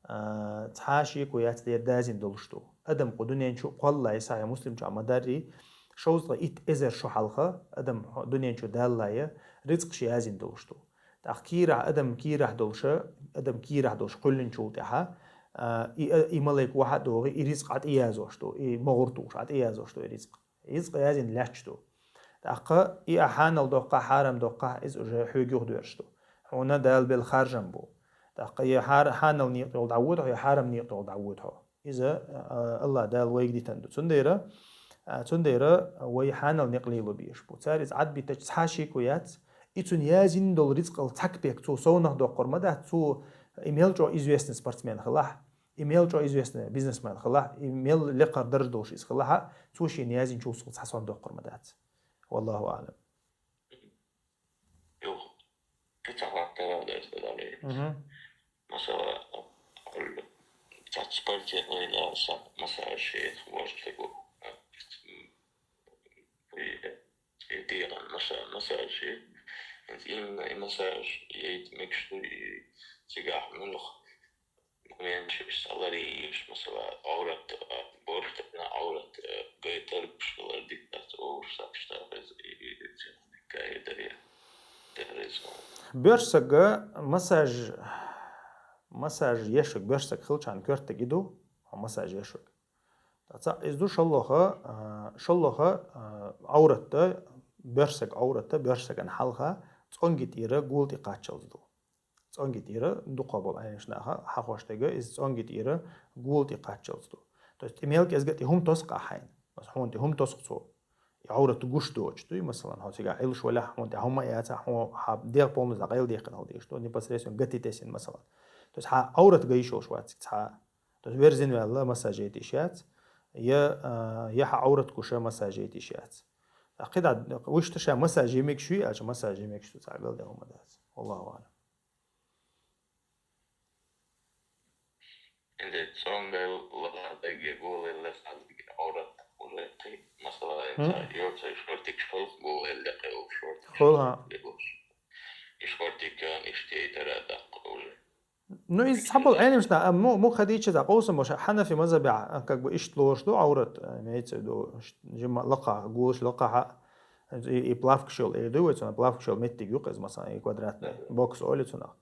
а, цхьа шеко яц дера дазйина долуш ду. Адам кху дуьнен чу кхоллале, Сахьихь Муслим чохь ма-даррий, шовзткъе итт эзар шо хьалха адам хьо-, дуьнен чу далале, рицкъаш язйина долуш ду. ТӀаккха кийрахь, адам кийрахь долуша, адам кийрахь долуш кхоьллинчул тӀаьхьа, а, и, а, и малайк вахьа а догӀий, и рицкъ Ӏа тӀеязош ду, и могӀур тухуш Ӏа тӀеязош ду и рицкъ. Рицкъ язйина лаьтташ ду. ТӀаккха и ахь хьанал доккхахь, хьарам доккхахь, иза уже хьоьга юхадоьрзуш ду. Хьуна Дала белла харжам бу. ТӀаккха и хьар-, хьанал некъа тӀехула дӀавоьду хьо, я хьарам некъа тӀехула дӀавоьду хьо. Иза, а, Аллах Дала вайга дитан ду. Цундела, а, цундела вай хьанал некъ лело безаш бу. Цара иза Ӏадбитача цхьа шеко яц, и цунна язйина долу рицкъал цхьа кепек цо совнах доккхур ма дац, цо и мел чӀогӀа известный спортсмен хилахь, и мел чӀогӀа известный бизнесмен хилахь, и мел лекхара дарж долуш иза хилахь а, цо шена язйинчул сов цхьа сом доккхур ма дац. Валлаху аълам. Юха, кхин цхьа хаттар а дац, дале. Мгм. Масала, цхьацца спортсмен вина сан массаж яйта хӀумаш дерг ву. И, и дегӀан масса-, массаж яйта. ХӀинца именно и массаж яйта мегаш ду, и цигахь муьлха моменташ ларъеш, масала, Ӏоврат, а, борш дерг, Ӏоврат, а, гайтар, пуш лар дика дац, овуш сакхаш дац, и, и, и, и, дика и даре. Даре сон. Боьрша сага массаж, массаж ешверг, боьрша саг хилчхьана коьртаг и ду, хьо массаж ешверг. Ткъа цхьаъ иза ду шолгӀа, а, шолгӀа, а, Ӏовратта, Боьрша саг Ӏоврат, боьрша сагана хьалха цӀонги тӀера гул тӀе кхаччалц ду. ЦӀонги тӀера дукхагӀбола Ӏеламнаха хьахош дега, из цӀонги тӀера гул тӀе кхаччалц ду. То есть тӀе мел кӀезига тӀе хӀума тосу ахь хьайна. Масала, хьуна тӀе хӀума тосу цо. И Ӏоврат гуш доцуш дуй, масала, хьо цига Ӏилуш валахь, хьуна тӀе хӀума яцахь, хьо хьа дегӀ полностью дӀакъайладаьккхина хила дезаш ду, непосредственно гати тесина, масала. То есть хьа Ӏоврат ган йиш йолуш вац цига цхьа а. То есть верзина ваьлла массаж яйта йиш яц, я, а, я хьа Ӏоврат гуш массаж яйта йиш яц. ТӀаккха кхидӀа, вуьшта ша массаж е мегаш ю аьлча, массаж е мегаш ду, цхьа а галдаьлла хӀума дац. Валлаху аӀлам. Или цӀонгал лаха дагге, голал лаха дагге Ӏоврат уже кхин, масала, хӀм? Йоцу шортик шалх голал лаха йолу шортик. Хул, хӀа. И шортик кан иштта яйтара даккха уже. Ну, иза цхьаболу Ӏеламнаха, а, му-, муха дийча иза къовсам баша, хьанафи мазхабехь, а, как бы иштта лоруш ду Ӏоврат, а, имеется в виду, ш-, жимма лакхахь, гулаш лакхахь, и, и плавкаш йолу, эр ду вай цунах, плавкаш йолу меттиг ю-кх иза, масала, и квадратный, бокс олу цунах.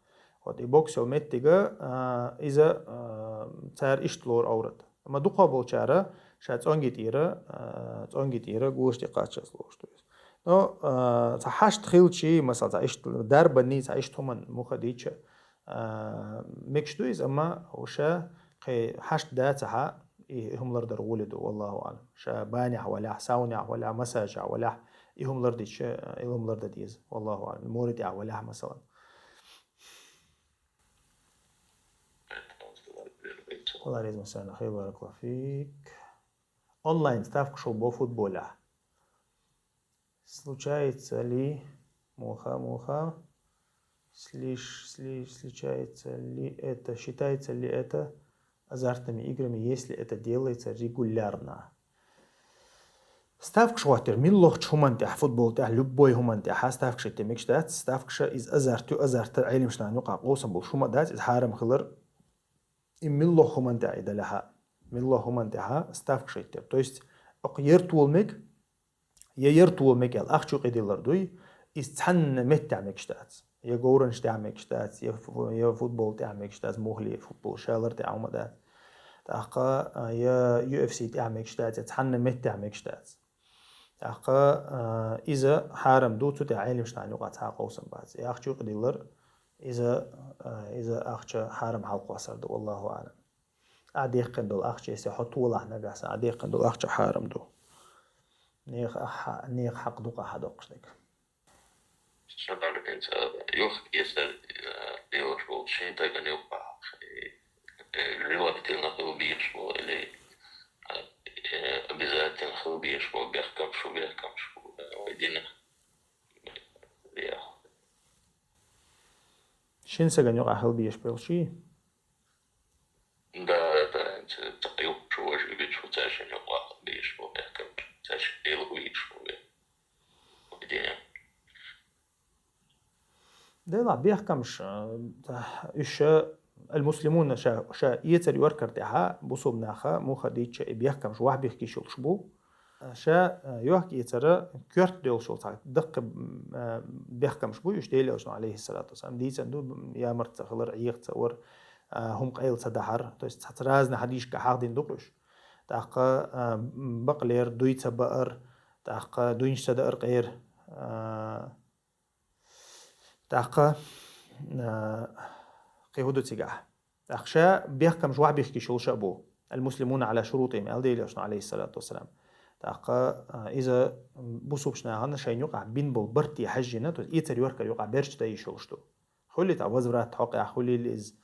Вот, и бокс йолу меттига, а, иза, а, цара иштта лору Ӏоврат. Амма дукхагӀболчара ша цӀонги тӀера, а, цӀонги тӀера гулаш тӀе кхаччалц лоруш ду иза. Но, а, цхьа хьашт хилчий, масала, цхьа иштта дарбанний, цхьа иштта хӀуманна муха дийча, а, мегаш ду иза, амма ша кхин хьашт дацахь, и, и хӀума лардар гӀоли ду, валлаху аӀлам. Ша банехь валахь, саунехь валахь, массажехь валахь, и хӀума лардича, и хӀума лардан деза, валлаху аӀлам. Море тӀехь валахь, масала. Алла реза масана, хир баракаллаху фик. Онлайн ставка шо бо футболехь. Случается ли, муха, муха, слиш-, сли-, случается ли это, считается ли это азартными играми, если это делается регулярно? Ставкаш хӀоттор, миллахчу хӀуманна тӀехь, футбол тӀехь, любой хӀуманна тӀехь ставкаш хӀитта мегаш дац, ставкаш иза азарт ю, азарт Ӏеламнахана юкъахь къовсам болуш хӀума дац, иза хьарам хилар, и миллахчу хӀуманна тӀехь и далахь, миллахчу хӀуманна тӀехь ставкаш хӀиттор. То есть, окху яртола мег, я яртола мег аьлла, ахча юкъе диллар дуй, иза цхьанна меттехь мегаш дац. Я говранаш тӀехь мегаш дац, я фу-, я футбол тӀехь мегаш дац, мухли футбол, шалар тӀехь хӀума дац. ТӀаккха, а, я ю эф си тӀехь мегаш дац, я цхьанна меттехь мегаш дац. ТӀаккха, а, иза хьарам ду, цу тӀехь Ӏеламнахана юкъахь цхьа а къовсам бац. И ахча юкъе диллар, иза, а, иза ахча хьарам хьалкхоссар ду, валлаху аӀлам. Ахь дехкина долу ахча, если хьо толахь нагахь санна, ахь дехкина долу ахча хьарам ду. Нехан ахь-, нехан хьакъ дукха хьадоккхуш дерг. Шабан хӀинца юха кесар, э, лелаш волу шен тагана юкъахь, э, э, желательно хила безаш бу или, э, э, обязательно хила безаш бу, бехкамаш бу, бехкамаш бу, э, вай динах. Шен сагана юкъахь хила безаш болчий? Да, да, это, это юкъахь вожа вичу, цаьршинна юкъахь безаш бу бехкамаш, цаьршинна лело вийчу бу бе-, поведение. Делахь бехкамаш, а, уьш ша, ал-муслимуна ша, ша эцар йоркар тӀехьа, бусулба наха муха дийча и бехкамаш вахь бихкиш йолуш бу. Ша, а, йохк-эцара коьрта долуш йолу цхьа даккхий, м, а, бехкамаш бу уьш, Делан Элчано, алейхиссалату вассалам, дийцина ду, м, ямарт ца хилар, Ӏеха ца вар, а, хӀума къайла ца дахьар, то есть цхьацца разный хьадисашкахь хьахдина ду-кх уьш. ТӀаккха, а, м, бакълер, дуй ца баар, тӀаккха дуйнаш ца даар къера, а, тӀаккха, а, кхин хӀун ду цигахь? ТӀаккха ша бехкамаш вахь бихкиш йолуш а бу. Ал-муслимуна Ӏала шурутихим, аьлла Делан Элчано, алейхиссалату вассалам. ТӀаккха, а, иза бусулбачу нахана шайна юкъахь бина болу барт хьаьжжина, то есть эцар йоркар юкъахь берчу дан йиш йолуш ду. Хуьлий тӀаккха возврат хьокъехь хуьлийла иза,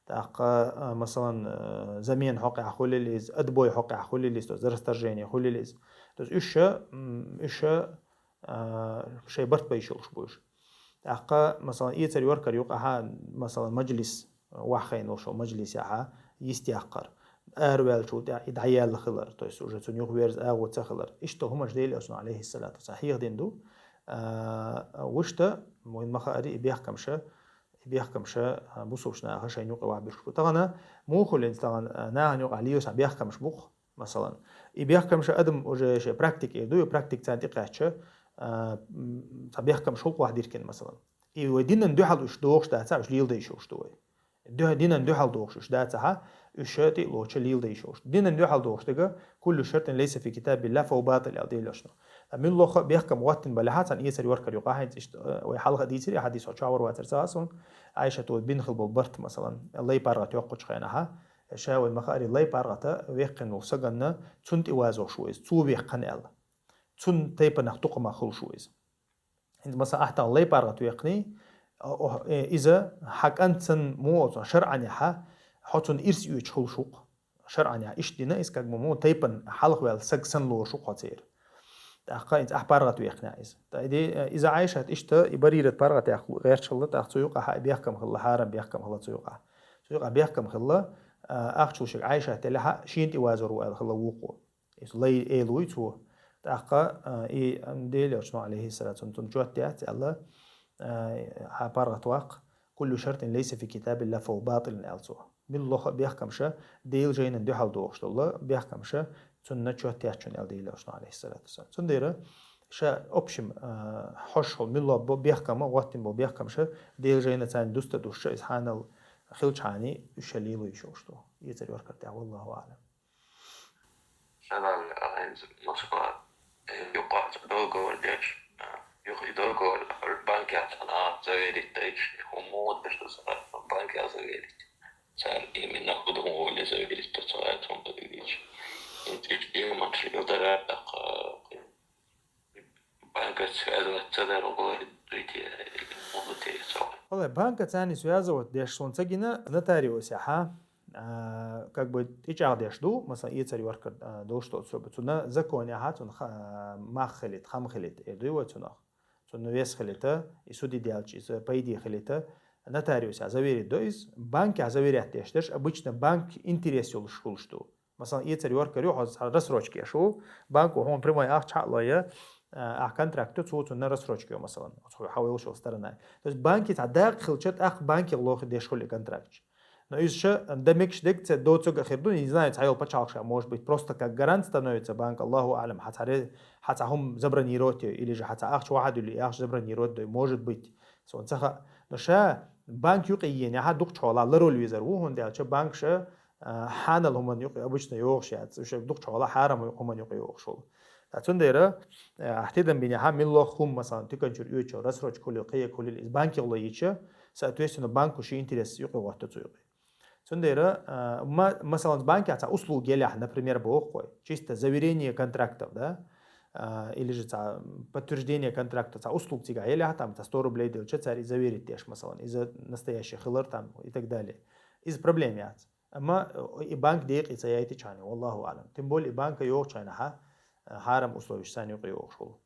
тӀаккха, а, масалан, а, замена хьокъехь хуьлийла иза, отбой хьокъехь хуьлийла иза, то есть за расторжение хуьлийла иза. То есть уьш ша, м, уьш ша а, шайн барт бан йиш йолуш бу уьш. ТӀаккха, масалан, эцар йоркар юкъахьа, масалан, мажлис, вахь хайна волуш волу мажлисехьа, йистехкар. Араваьллачул тӀаьхьа и дӀаяьлла хилар, то есть уже цунна юхаверза агӀо ца хилар. Иштта хӀуманаш Делан Элчано, алейхиссалату вассалам, хьехадина ду, а, вуьшта, вайн ма хаари и бехкамаша, и бехкамаша, а, бусулбачу наха шайна юкъа вахь буьрш бу. Тахана, муха хуьлу хӀинца тахана, а, нахана юкъахь лелаш бехкамаш бу-кх. Масалан, и бехкамаш адам уже шен практика эр ду, и практика царна тӀекхаьчча, а, м, цхьа бехкамаш хӀуллакх вахь диркина, масалан. И вай динан дуьхьал уьш дохуш дац, уьш леладай йиш йолуш ду вай. Дуьхьа-, динан дуьхьал дохуш уьш дацахьа, Уьш тӀе а лоцуш леладе йиш йолуш. Динан дуьхьал догӀуш дерг, «Куллу шартин лайса фи китабилла фа хува батил», аьлла Делан Элчано. Ткъа муьлхха а бехкам гӀоттина балехьа, цхьана эцар йохкар юкъахь, хӀинца иштта, э, вай хьалха а дийцира, и хьадис хьо чохь вар вацара ца хаьа суна, Ӏайшата бина хилла болу барт, масалан, лай паргӀат йоккхучу хенахь, ша вай ма-хаара, лай паргӀата веккхина волу саганна, цунна тӀе вазош ву иза, цо веккхина аьлла. Цунна тайпанах тукъамах хуьлуш ву иза. ХӀинца, масала, ахьа тахана лай паргӀат веккхиний, о, о, э, иза хьан кӀант санна муха оцу шарӀанехьа, хьо цунна ирс оьцуш хуьлуш ву-кх. ШарӀанехьа иштта дина иза, как бы, муха тайпана хьалха ваьлла саг санна лоруш ву-кх хьо церан. ТӀаккха хӀинца ахьа паргӀат веккхинехь иза. ТӀаккха и де-, иза Ӏайшат иштта, и Барират паргӀатех гӀерташ хилла, тӀаккха цу юкъахь и бехкам хилла, хьарам бехкам хилла цу юкъахь. Цу юкъахь бехкам хилла, а, ахчул шега Ӏайшат делахьа, шена тӀе вазор ву аьлла хилла вукхо. Иза лай эла вуй цо. ТӀаккха, а, и, м, Делан Элчано, алейхиссалату, цунна, цунна чот яц аьлла, а, хьан паргӀат ваккха, «Куллу шартин лайса фи китабилла фа хува батилун», аьлла цо. Муьлхха а бехкамаш Делан жайнан дуьхьал догӀуш долу бехкамаш, цунна чот яц шуна аьлла Делан Элчано, алейхиссалату вассалам. Цундела ша, общем, а, хьожуш хилла муьлхха бо-, бехкам, гӀоттина болу бехкамаш Делан жайна царна дуста дуьсча, иза хьанал хилчхьана, уьш лело йиш йолуш ду. Эцар йохкар тӀехь, валлаху аълам. Шадал, а, хӀинца Москва, э, юкъа договор деш, а, юха и договор банкехь цхьана заверить дайча, хӀума муха деш ду ца хаьа, банкехь заверить. Цара именно хӀун ду, хӀун вале заверить ду ца хаьа, хӀума ду дигича. ХӀинца иштта и хӀуманаш хила дара, тӀаккха, а, банкаца связываться ца дар, гӀо дуй те, или муха ду те, ца хаьа. Валлай, банка царна связывать деш суна ца гина, нотариусехьа, а, как бы тӀечӀагӀдеш ду, масалан, эцар йохкар, а, долуш долу соьга. Цунна законехьа, цунна ха-, мах хилийта, хам хилийта, эр дуй вай цунах. Цунна вес хилийта, и суде даьлча, иза пайде хилийта, нотариусехь заверить до иза. Банкехь заверять деш дерш, обычно банк интерес йолуш хуьлуш ду. Масалан, эцар йохкар ю, хьо цхьа рассрочка еш ву, банко хьуна прямой ахча хьа а лой, а, ахь контракт ю, цо цунна рассрочка йо, масалан, оцу хьан йолуш йолу сторонай. То есть банке цхьа дакъа хилча, тӀаккха банке лохи деш хуьлу и контракташ. Но иза ша дан мегаш дерг ца доцург а хир ду, не знаю, цхьа йолу пачхьалкхаша, может быть, просто как гарант становится банк, Аллаху аълам, хьан цхьа ре-, хьан цхьа хӀума забронировать йой, или же хьан цхьа ахча вахьа дуьллу, и ахча забронировать дой, может быть, суна ца хаьа. Но ша банк юкъе йенехьа дукхачу хьолахь ларвала везар ву, хӀунда аьлча банкаша, а, хьанал хӀуманна юкъе обычно йогӀуш яц, уьш дукхачу хьолахь хьарам хӀуманна юкъе йогӀуш хуьлу. Ткъа цундела, а, ахь тидам бинехьа, муьлхха хӀума, масалан, тиканчуьра оьцучу рассрочка хуьлийла, кхин а хуьлийла, иза банке ло йича, соответственно, банко шен интерес юкъе гӀотта цу юкъе. Цундела, а, ма-, масалан, банкехь цхьа услуга елехь, например, боху вай, чисто заверение контрактов, да, а, или же цхьа подтверждение контракта, цхьа услуга цигахь елехь, там, цхьа сто рублей делча, цара и заверить деш, масалан, иза настоящий хилар, там, и так далее. Иза проблема яц. Амма, э, и банк декъе ца яйтичхьана, валлаху аълам. Тем более и банка йогӀучхьанахьа, э, хьарам условиш санна юкъе йогӀуш хуьлу.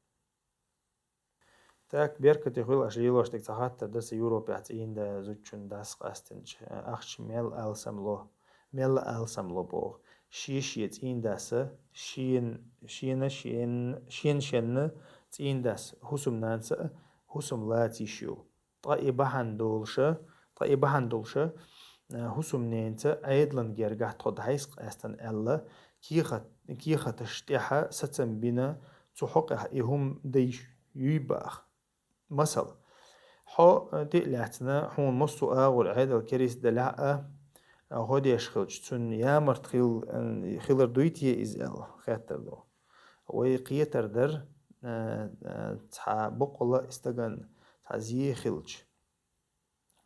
Так, беркате хуьлу аша лелош дерг. Цхьа хаттар дара сан: Европехь цӀийнда зудчун дас къастинчу, э, ахча мел алсам ло, мел алсам ло боху. Шен-шен цӀийндаса, шен-, шена шен-, шен-шенна цӀийндас хӀусамнанца а хӀусам лаца йиш ю. Ткъа и бахьана долуша, ткъа и бахьана долуша, а, хӀусамненца Ӏедалан гергахь тхо дӀахьийса къаьстина аьлла, кехат-, кехаташ тӀехьа сацам бина, цу хьокъехь и хӀума дай юй баха. Масала, хьо, а, тӀе а лаьцна, хьуна массо а агӀор Ӏедал кериста делахь а, а, гӀо деш хилча, цуьнан ямарт хил-, а, хилар дуй те иза аьлла, хеттар ду. Вай кхетар дара, а, а, цхьа боккъала стаган цхьа зе хилча,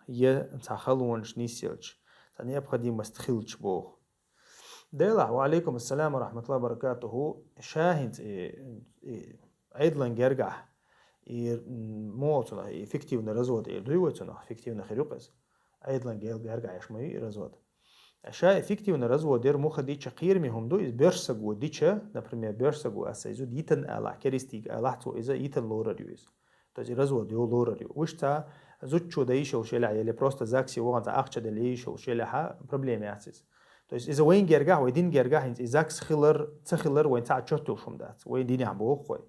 я цхьа халонаш нисъелча, цхьа необходимость хилча боху. Делахь, ва алейкум ассалам ва рахматуллахи ва баракатуху, ша хӀинца и, и Ӏедалан гергахь, и, м, муха цунах, и фиктивный развод эр дуй вай цунах, фиктивный хир ю-кх иза. Ӏедалан гел-, гергахь еш ма ю и развод. Ша и фиктивный развод яр муха дича кхераме хӀума ду, иза боьрша саго дича, например, боьрша саго аса иза йитан алахь, керистийга алахь, цо иза йитан лорар ю иза. То есть и развод йо лорар ю. Уьш цхьа зудчо дан йиш йолуш елахь, или просто загсе вахана цхьа ахча дан йиш йолуш елахьа, проблема яц иза. То есть иза вайн гергахь, вай дин гергахь хӀинца и загс хилар, ца хилар вайн цхьа чот йолуш хӀума дац. Вайн динехь боху вай.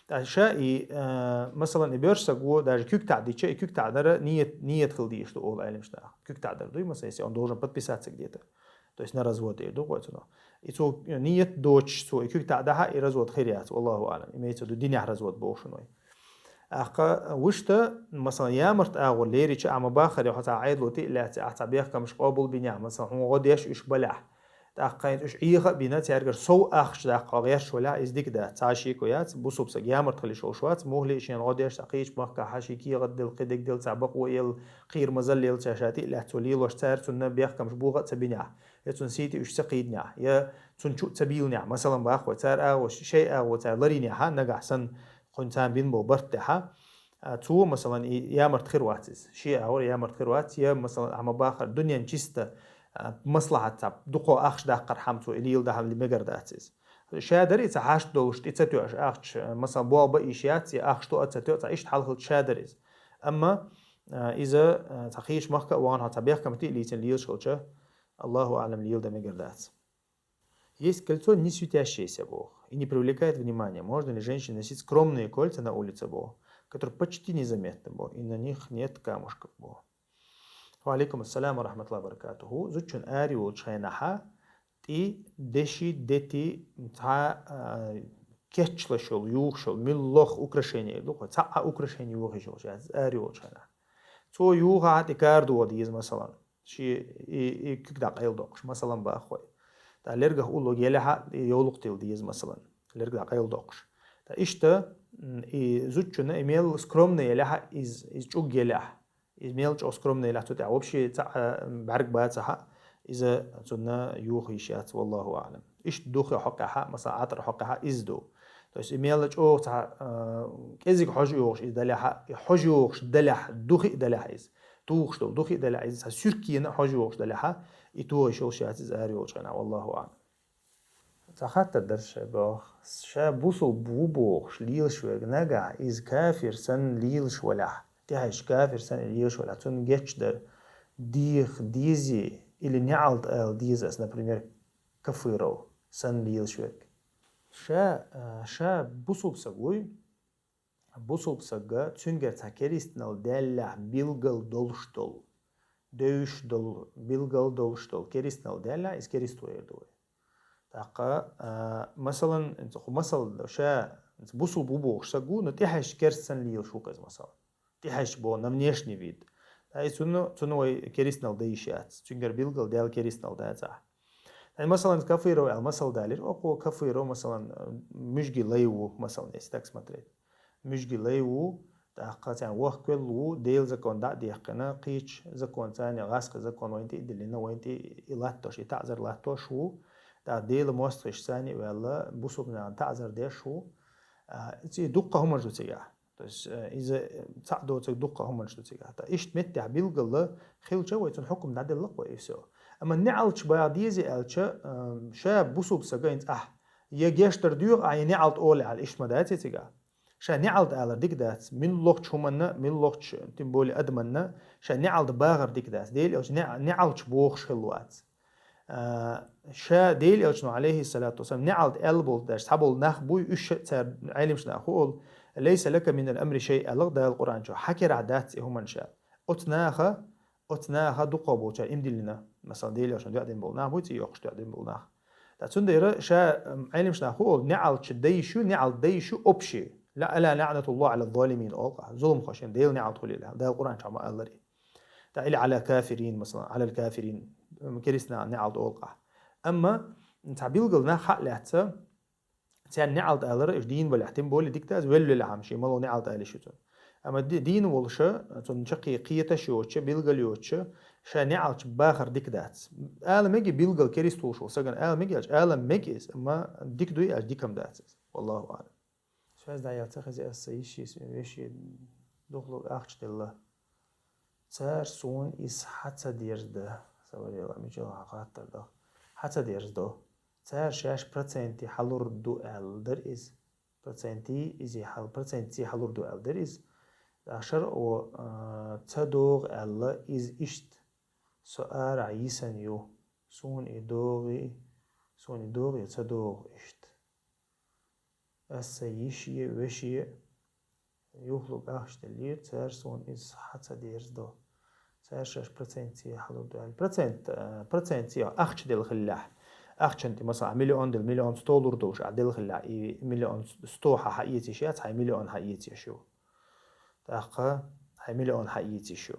Ткъа ша и, э, масалан, и боьрша саго даже куьг таӀ дича, и куьг таӀ дара ниет, ниет хила дийш ду олу Ӏеламнаха. Куьг таӀ дар дуй, масалан, если он должен подписаться где-то. То есть на развод эр ду вай цунах. И цо ниет доцуш, цо и куьг таӀ дахьа, и развод хир яц, валлаху аълам. Имеется в виду, динехь развод боху шуна вай. ТӀаккха вуьшта, масалан, ямарта агӀор лерича, Ӏа ма баххара хьо цхьа Ӏедало тӀа а лаьцна, ахь цхьа бехкамаш къобал бинехь, масалан, хьуна гӀо деш уьш балехь. ТӀаккха хӀинца уьш Ӏехабина, цаьргара сов ахча даккха хьо гӀерташ валехь, иза дика дац. Цхьа шеко яц, бусалба саг ямарта хила йиш йолуш вац, мухӀли а шена гӀо деш, цхьа кхечу махкахь хьан шен кегӀат делла, кхидерг делла, цхьа бакъо елла, кхера мазалла елла, цхьа ша тӀа а лаьцна цо лелош, цара цунна бехкамаш богӀа а ца бинехь, я цунна сий тӀе уьш ца кхийдинехь, я цунна чу а ца бийлинехь, масалан, баккхой, цара агӀо, шайн агӀо цара ларйинехь, нагахь санна, кхуьнан царна бина болу барт тӀехьа, а, цо, масалан, и ямарта хир вац иза. Шен агӀор ямарта хир вац, я, масалан, Ӏа ма баххара дуьненан чисто, а, маслахьат цхьа дукха ахча даккхархьама цо и леладахьа мегар дац иза. Ша дара и цхьа хьашт долуш, тӀе ца тоьуш ахча, масалан, болх бан йиш яц, я ахча тоъа ца тоьу, цхьа иштта хьал хилча ша дара иза. Амма, а, иза, а, цхьа кхечу махка а вахана хьо цхьа бехкамаш тӀе а лийцина лелаш хилча, Аллаху аӀлам, леладан мегар дац. Есть кольцо не светящееся, боху, и не привлекает внимания. Можно ли женщине носить скромные кольца на улице, боху, которые почти незаметны, боху, и на них нет камушков, боху? Ва алейкум ассалам ва рахматуллахи ва баракатуху. Зудчун ари волчу хенахьа тӀе деши, дети, цхьа, а, кечлаш йолу, юхуш йолу, муьлхха украшение ду, цхьа а украшение юхуш йолуш яц ари волчу хенахь. Цо юхахьа тӀе кара догӀа деза, масалан. Ши и, и куьг дӀакъайладоккхуш, масалан, баххой. ТӀа лергах уллуг елехьа, и йовлакх тилла деза, масалан. Лерг дӀакъайладоккхуш. ТӀа иштта, м, и зудчунна, и мел скромный елехьа, из, из чӀуг елехьа. Из мел чӀогӀа скромный елехьа, цу тӀехь вообще цхьа, а, бӀаьрг бацахьа, иза цунна юха йиш яц, валлаху аӀлам. Иштта духи хьокъехьа, масалан, Ӏатар хьокъехьа, иза ду. То есть и мел чӀогӀа цхьа, а, кӀезиг хьожа йогӀуш иза далехьа, и хьожа йогӀуш далехь, духи а далехь иза. Тухуш долу духи а далехь, иза цхьа суьркена а хьожа йогӀуш далехьа, и тоха йиш йолуш яц иза ари волчу хенахь, валлаху аӀлам. Цхьа хаттар дара шайн боху. Ша бусалба ву бохуш лелаш верг нагахь иза кафир санна лелаш валахь, тӀехьаьжча кафир санна лелаш валахь, цунна гечдар деха дезий или неӀалт ала деза ас, например, Кафыров санна лелаш верг? Ша, а, ша бусалба саг вуй, бусалба сагга цуьнгара цхьа керистанал даьллехь билгал долуш долу, девзаш долу, билгал долуш долу керистанал даьллехь, иза керист вер ду вай. ТӀаккха, а, масалан, хӀу масал ша бусалба ву бохуш саг ву, но тӀехьаьжча керст санна лелаш ву-кх иза, масалан. ТӀехьаьжча боху, на внешний вид. ТӀа и цунна, цунна вай керистанал дан йиш яц. Цуьнгара билгал даьлла керистанал дацахь. Ай, масалан, Кафыров аьлла масал далира, оцу Кафыров, масалан, муьжги лай ву, масалан, если так смотреть. Муьжги лай ву, тӀаккха царна вахквелла ву, Делан закон дӀа а дехкина, кхечу закон, царна гӀаскхи закон вайна тӀе а диллина, вайна тӀе и латтош, и таӀзар латтош ву, тӀаккха Делан мостагӀчу царна а ваьлла, бусалба нахана таӀзар деш ву. А, ци дуккха хӀуманаш ду цигахь. То есть, э, иза, э, цхьаъ доцург дуккха хӀуманаш ду цигахь. ТӀа иштта меттехь билггала хилча, вай цунна хьукум дӀаделлакх вай, и всё. Амма неӀалташ баха деза аьлча, э, ша бусалба сага хӀинца ахь я гечдар доьху ахь, я неӀалт олу аьлла, иштта ма дац и цигахь. Ша неӀалт алар дика дац. Муьлххачу хӀуманна, муьлххачу, тем более адаманна, ша неӀалт бахар дика дац. Дела аьлча, неӀ-, неӀалташ бохуш хилла вац. А, ша Делан элчано, алейхиссалату вассалам, неӀалт аьлла болу даш, цхьаболу нах буй, уьш а цара Ӏелимаш нах ху олу, «Лейса лака минал амри шай», аьлла Дала Къуръан чохь, хьан керахь дац и хӀуманаш аьлла. Оцу наха, оцу наха дукхах болчара им диллина. Масалан, Делан элчано дуьхьа дина болу нах буй, цӀе йоккхуш дуьхьа дина болу нах. Ткъа цундела ша, м, Ӏелимаш нах ху олу, неӀалт дай шу, неӀалт дай шу общий. Ла, ала лаънатуллахи ала залимин олу, зуламхошна Делан неӀалт хуьлийла, Дала Къуръан чохь ма аллара. ТӀа или ала кафирин, масалан, алал кафирин, м, керистанан неӀалт олу ахь. Амма цхьа билггала нах хьа а лаьцна, царна неӀалт алара, уьш дийна балехь, тем более дика дац, велла велахь хьама шен мало неӀалт али шу цунна. Амма ди-, дийна волуша, цунна чаккхе кхеташ йоцуча, билггал йоцуча, ша неӀалташ бахар дика дац. Ала меги билггал керист волуш волу сагана, ала меги аьлча, ала меги иза, амма дика дуй аьлча, дика-м дац иза. Валлаху аълам. Шайз дӀаял ца хеза аса йиш йис веши духлуг ахча делла. Цара суна иза хьа ца дерзда. Саварела мичал хьан хаттар до. Хьа ца дерздо. Цара шаьш проценти хьалур ду аьлла дара иза. Проценти иза хьал-, процентци хьалур ду аьлла дара иза. Ахшар о, а, ца догӀу аьлла иза иштта. Со арахь йисан ю. Суна и догӀи, суна и догӀи ца догӀу иштта. Аса йиши, веши юхлуг ахча деллера, цара суна иза хьа ца дерзадо. Цара шаьш процентци хьалур ду аьлла. Процент, а, процентци ахча делла хиллехь. Ахчан тӀе, масала, миллион делла, миллион сто лур долуш а делла хиллехь, и миллион сто хьа хьаэца йиш яц, хьай миллион хьаэца йиш ю. ТӀаккха хьай миллион хьаийца йиш ю.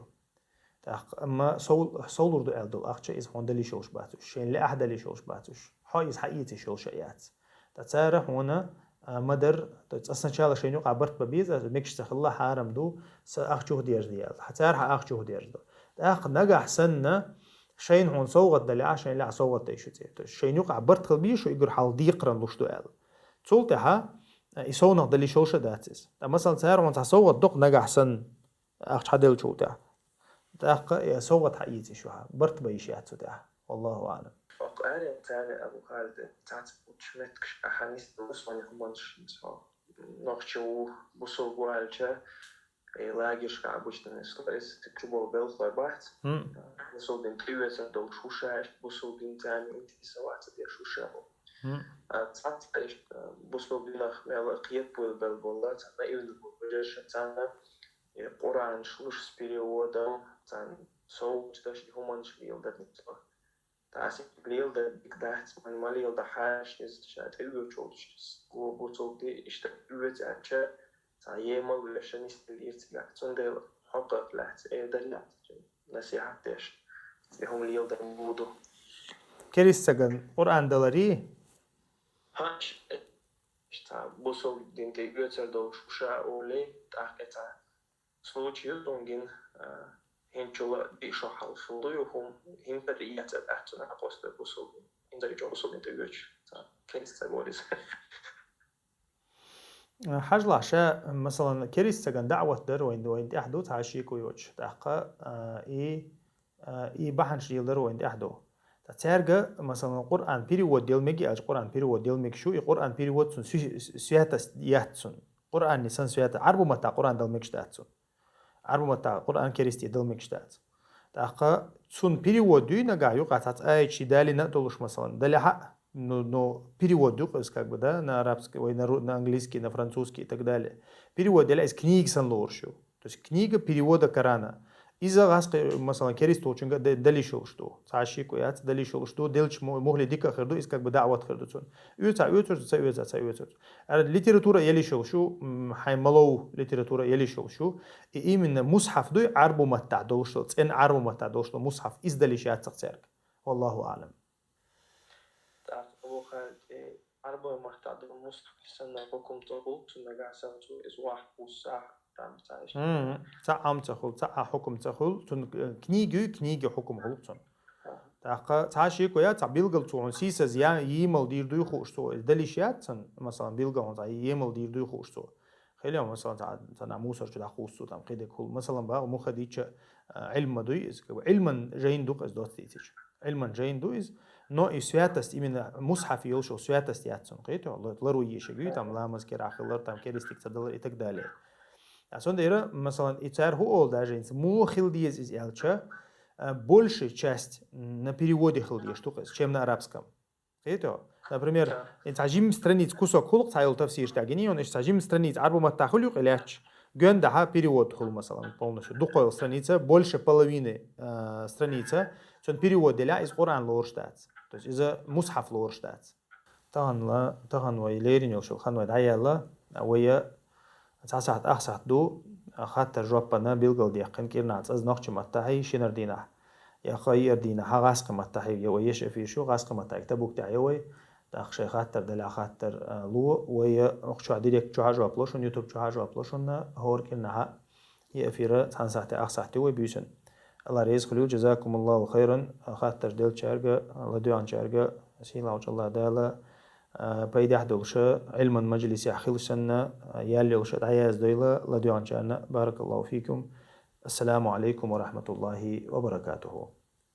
ТӀаккха, амма сов-, совлур ду аьлла долу ахча, иза хьуна дала йиш йолуш бац уьш, шайна лаахь дала йиш йолуш бац уьш, хьо иза хьаийца йиш йолуш а яц. Ткъа цара хьуна, а, ма-дарра, то есть цкъа сначала шайна юкъахь барт бан беза, мегаш ца хилла, хьарам ду, сан ахча юха дерзаде аьлла. Хьа цара хьан ахча юха дерзадо. ТӀаккха нагахь санна, шайна хьуна совгӀат далехь, шайна лаахь совгӀат дан йиш ю церан. То есть шайна юкъахь барт хила беза, шу уггар хьалха декхаран луш ду аьлла. Цул тӀаьхьа, а, и совнах дала йиш йолуш а дац иза. Ткъа, масала, цара хьуна цхьа совгӀат доккху нагахь санна, ахча хьаделлачул тӀаьхьа. ТӀаккха, э, совгӀат хьаийца йиш ю хьан, барт бан йиш яц цу тӀехь. Валлаху аӀлам. Оха аьлла царна, Абу Халид, цхьацца кху меттигашка ахьа нисделла, соьга хӀуманаш, нохчи ву, бусулба ву аьлча, э, лагерьшка обычно нисло, иза чу болу белхалар бац. Хм. Бусулбин тӀеоьцур долуш ву ша, бусулбин царна интересоваться деш ву ша. Хм. А цхьацца иштта бусулбинах мел кхетабойла болу, царна наивный болу вежарша царна, э, Къуръанаш луш с переводом, царна совгӀаташ даш, и хӀуманаш леладар нисло. Ткъа ас леладар дика дац, ма леладахь, хьаьжча иза ша тӀеоьцуш волчу бусулба де иштта оьцу аьлча, цхьа емал веш нисделира цигахь. Цундела хьокъах лаьцна эр дара лаьцна, насихьат деш, и хӀума леладар муха ду. Керист стагана Къуръан даларий? Хьан ш-, ш-, цхьа бусулба дин тӀеоьцур долуш ву ша олий, тӀаккха цхьа случай ю цуьнган, а, хӀинцачул а диъ шо хьалха хилла ду и хӀума, хӀинца а яц аьлла цунах къоста бусулба дин. ХӀинца а чӀогӀа бусулба дин тӀеоьцуш, цхьа керист стаг вара иза. Хьажалахь ша, масалан, керист стагана даӀват дар вайн, вайн тӀехь ду цхьа шеко йоцуш. ТӀаккха, а, и, а, и бахьанаш леладар вайн тӀехь ду. Ткъа цаьрга, масалан, Къуръан перевод дела мега аьлча, Къуръан перевод дела мегаш ю, и Къуръан перевод цунна су-, святость яц цунна. Къуръанан сан свято-, Ӏарбу маттахь Къуръан дала мегаш дац цунна. Ӏарбу маттахь Къуръан керистий дала мегаш дац. ТӀаккха цунна перевод дуй нагахь юкъахь цхьацца аяташ далийна а долуш, масалан, далехь а, ну, ну, перевод ю иза, как бы, да, на арабский, ой, на ру-, на английский, на французский и так далее. Перевод делахь иза книга санна лоруш ю. То есть книга перевода Корана. Иза гӀаскхи, масалан, керист волчуьнга де-, дала йиш йолуш ду. Цхьа шеко яц, дала йиш йолуш ду, деллачу му-, мухӀли дика а хир ду, иза как бы даӀват хир ду цунна. Оьцахь оьцур ду, ца оьцахь ца оьцур ду. Ара литература яла йиш йолуш ю, м, хьайн малав литература яла йиш йолуш ю. И именно мусхьаф дуй, Ӏарбу маттахь долуш долу, цӀена Ӏарбу маттахь долуш долу мусхьаф, иза дала йиш яц-кх цаьрга. Валлаху аӀлам. ТӀаккха Абу Халид, э, Ӏарбу маттахь долу мусхьаф санна хӀукум ца хуьлу, цунна нагахь санна цо иза охьакхуссахь, там, цхьа иштта. Мгм. Цхьа Ӏам ца хуьлу, цхьа а хӀукум ца хуьлу, цунна, э, книги, книги хӀукум хуьлу цунна. Аха. ТӀаккха цхьа шеко яц, цхьа билггал цо хьуна сийсаза я-, емал дийр дуй хууш цо, иза дала йиш яц цунна, масалан, билггал хьуна цхьа емал дийр дуй хууш цо. Хила, масалан, цхьа, цхьа нах мусор чу дӀакхуссу, там, кхидерг хуьлу. Масалан, бах, муха дийцча, а, Ӏилма дуй иза, как бы, Ӏилман жайна ду-кх иза доцца дийцича. Ӏилман жайна ду иза, но и святость, именно мусхьаф йолуш йолу святость яц цунна, кхетий хьо, ла-, лар ву ешарг ю, там, ламаз керахь хилар, там, керистиг ца далар и так далее. А цундела, масалан, и цара хӀу олу даже хӀинца, муха хила деза иза аьлча, а, большая часть на переводе хила дезаш ду-кх иза, чем на арабском. Кхетий хьо? Например, да, и цхьа жима страница кусок хуьлу-кх цхьа йолу тафсираш тӀехь гиний, иштта цхьа жима страница Ӏарбу маттахь хуьлу юкъа лаьтташ, гоьнда хьа перевод хуьлу, масалан, полностью. Дукха йолу страница, больше половины, а, страница, цуьнан перевод делахь, иза Къуръан лоруш дац. То есть иза мусхьаф лоруш дац. Таханла, тахана вай леррина йолуш йолу хан вай дӀаяьлла, вай цхьа сахьт, ах сахьт ду, хаттар-жоппана билгалдаьккхина кӀирнахь цӀаза нохчийн маттахь, шинара дийнахь, я кху иара дийнахь гӀаскхи маттахь, я вай еш эфир шу, гӀаскхи маттахь Табук тӀехь я вай, тӀаккха шайн хаттар далахь хаттар, а, ло, вай, а, укх чохь директ чохь а жоп ло шуна, YouTube чохь а жоп ло шуна, хӀора кӀирнахь а, и эфир цхьана сахьте, ах сахьте вай буьйсанна. Алла реза хуьлийла, жазакумуллаху хайран, хаттарш деллачаьрга, ладоьгӀначаьрга, сийлахьчу Аллах Дала, а, пайдехь долуша, Ӏилман мажлисехь хила санна, а, ял йолуша дӀаяздойла ладоьгӀначарна. Баракаллаху фикум. Ассаламу алейкум ва рахматуллахи ва баракатуху.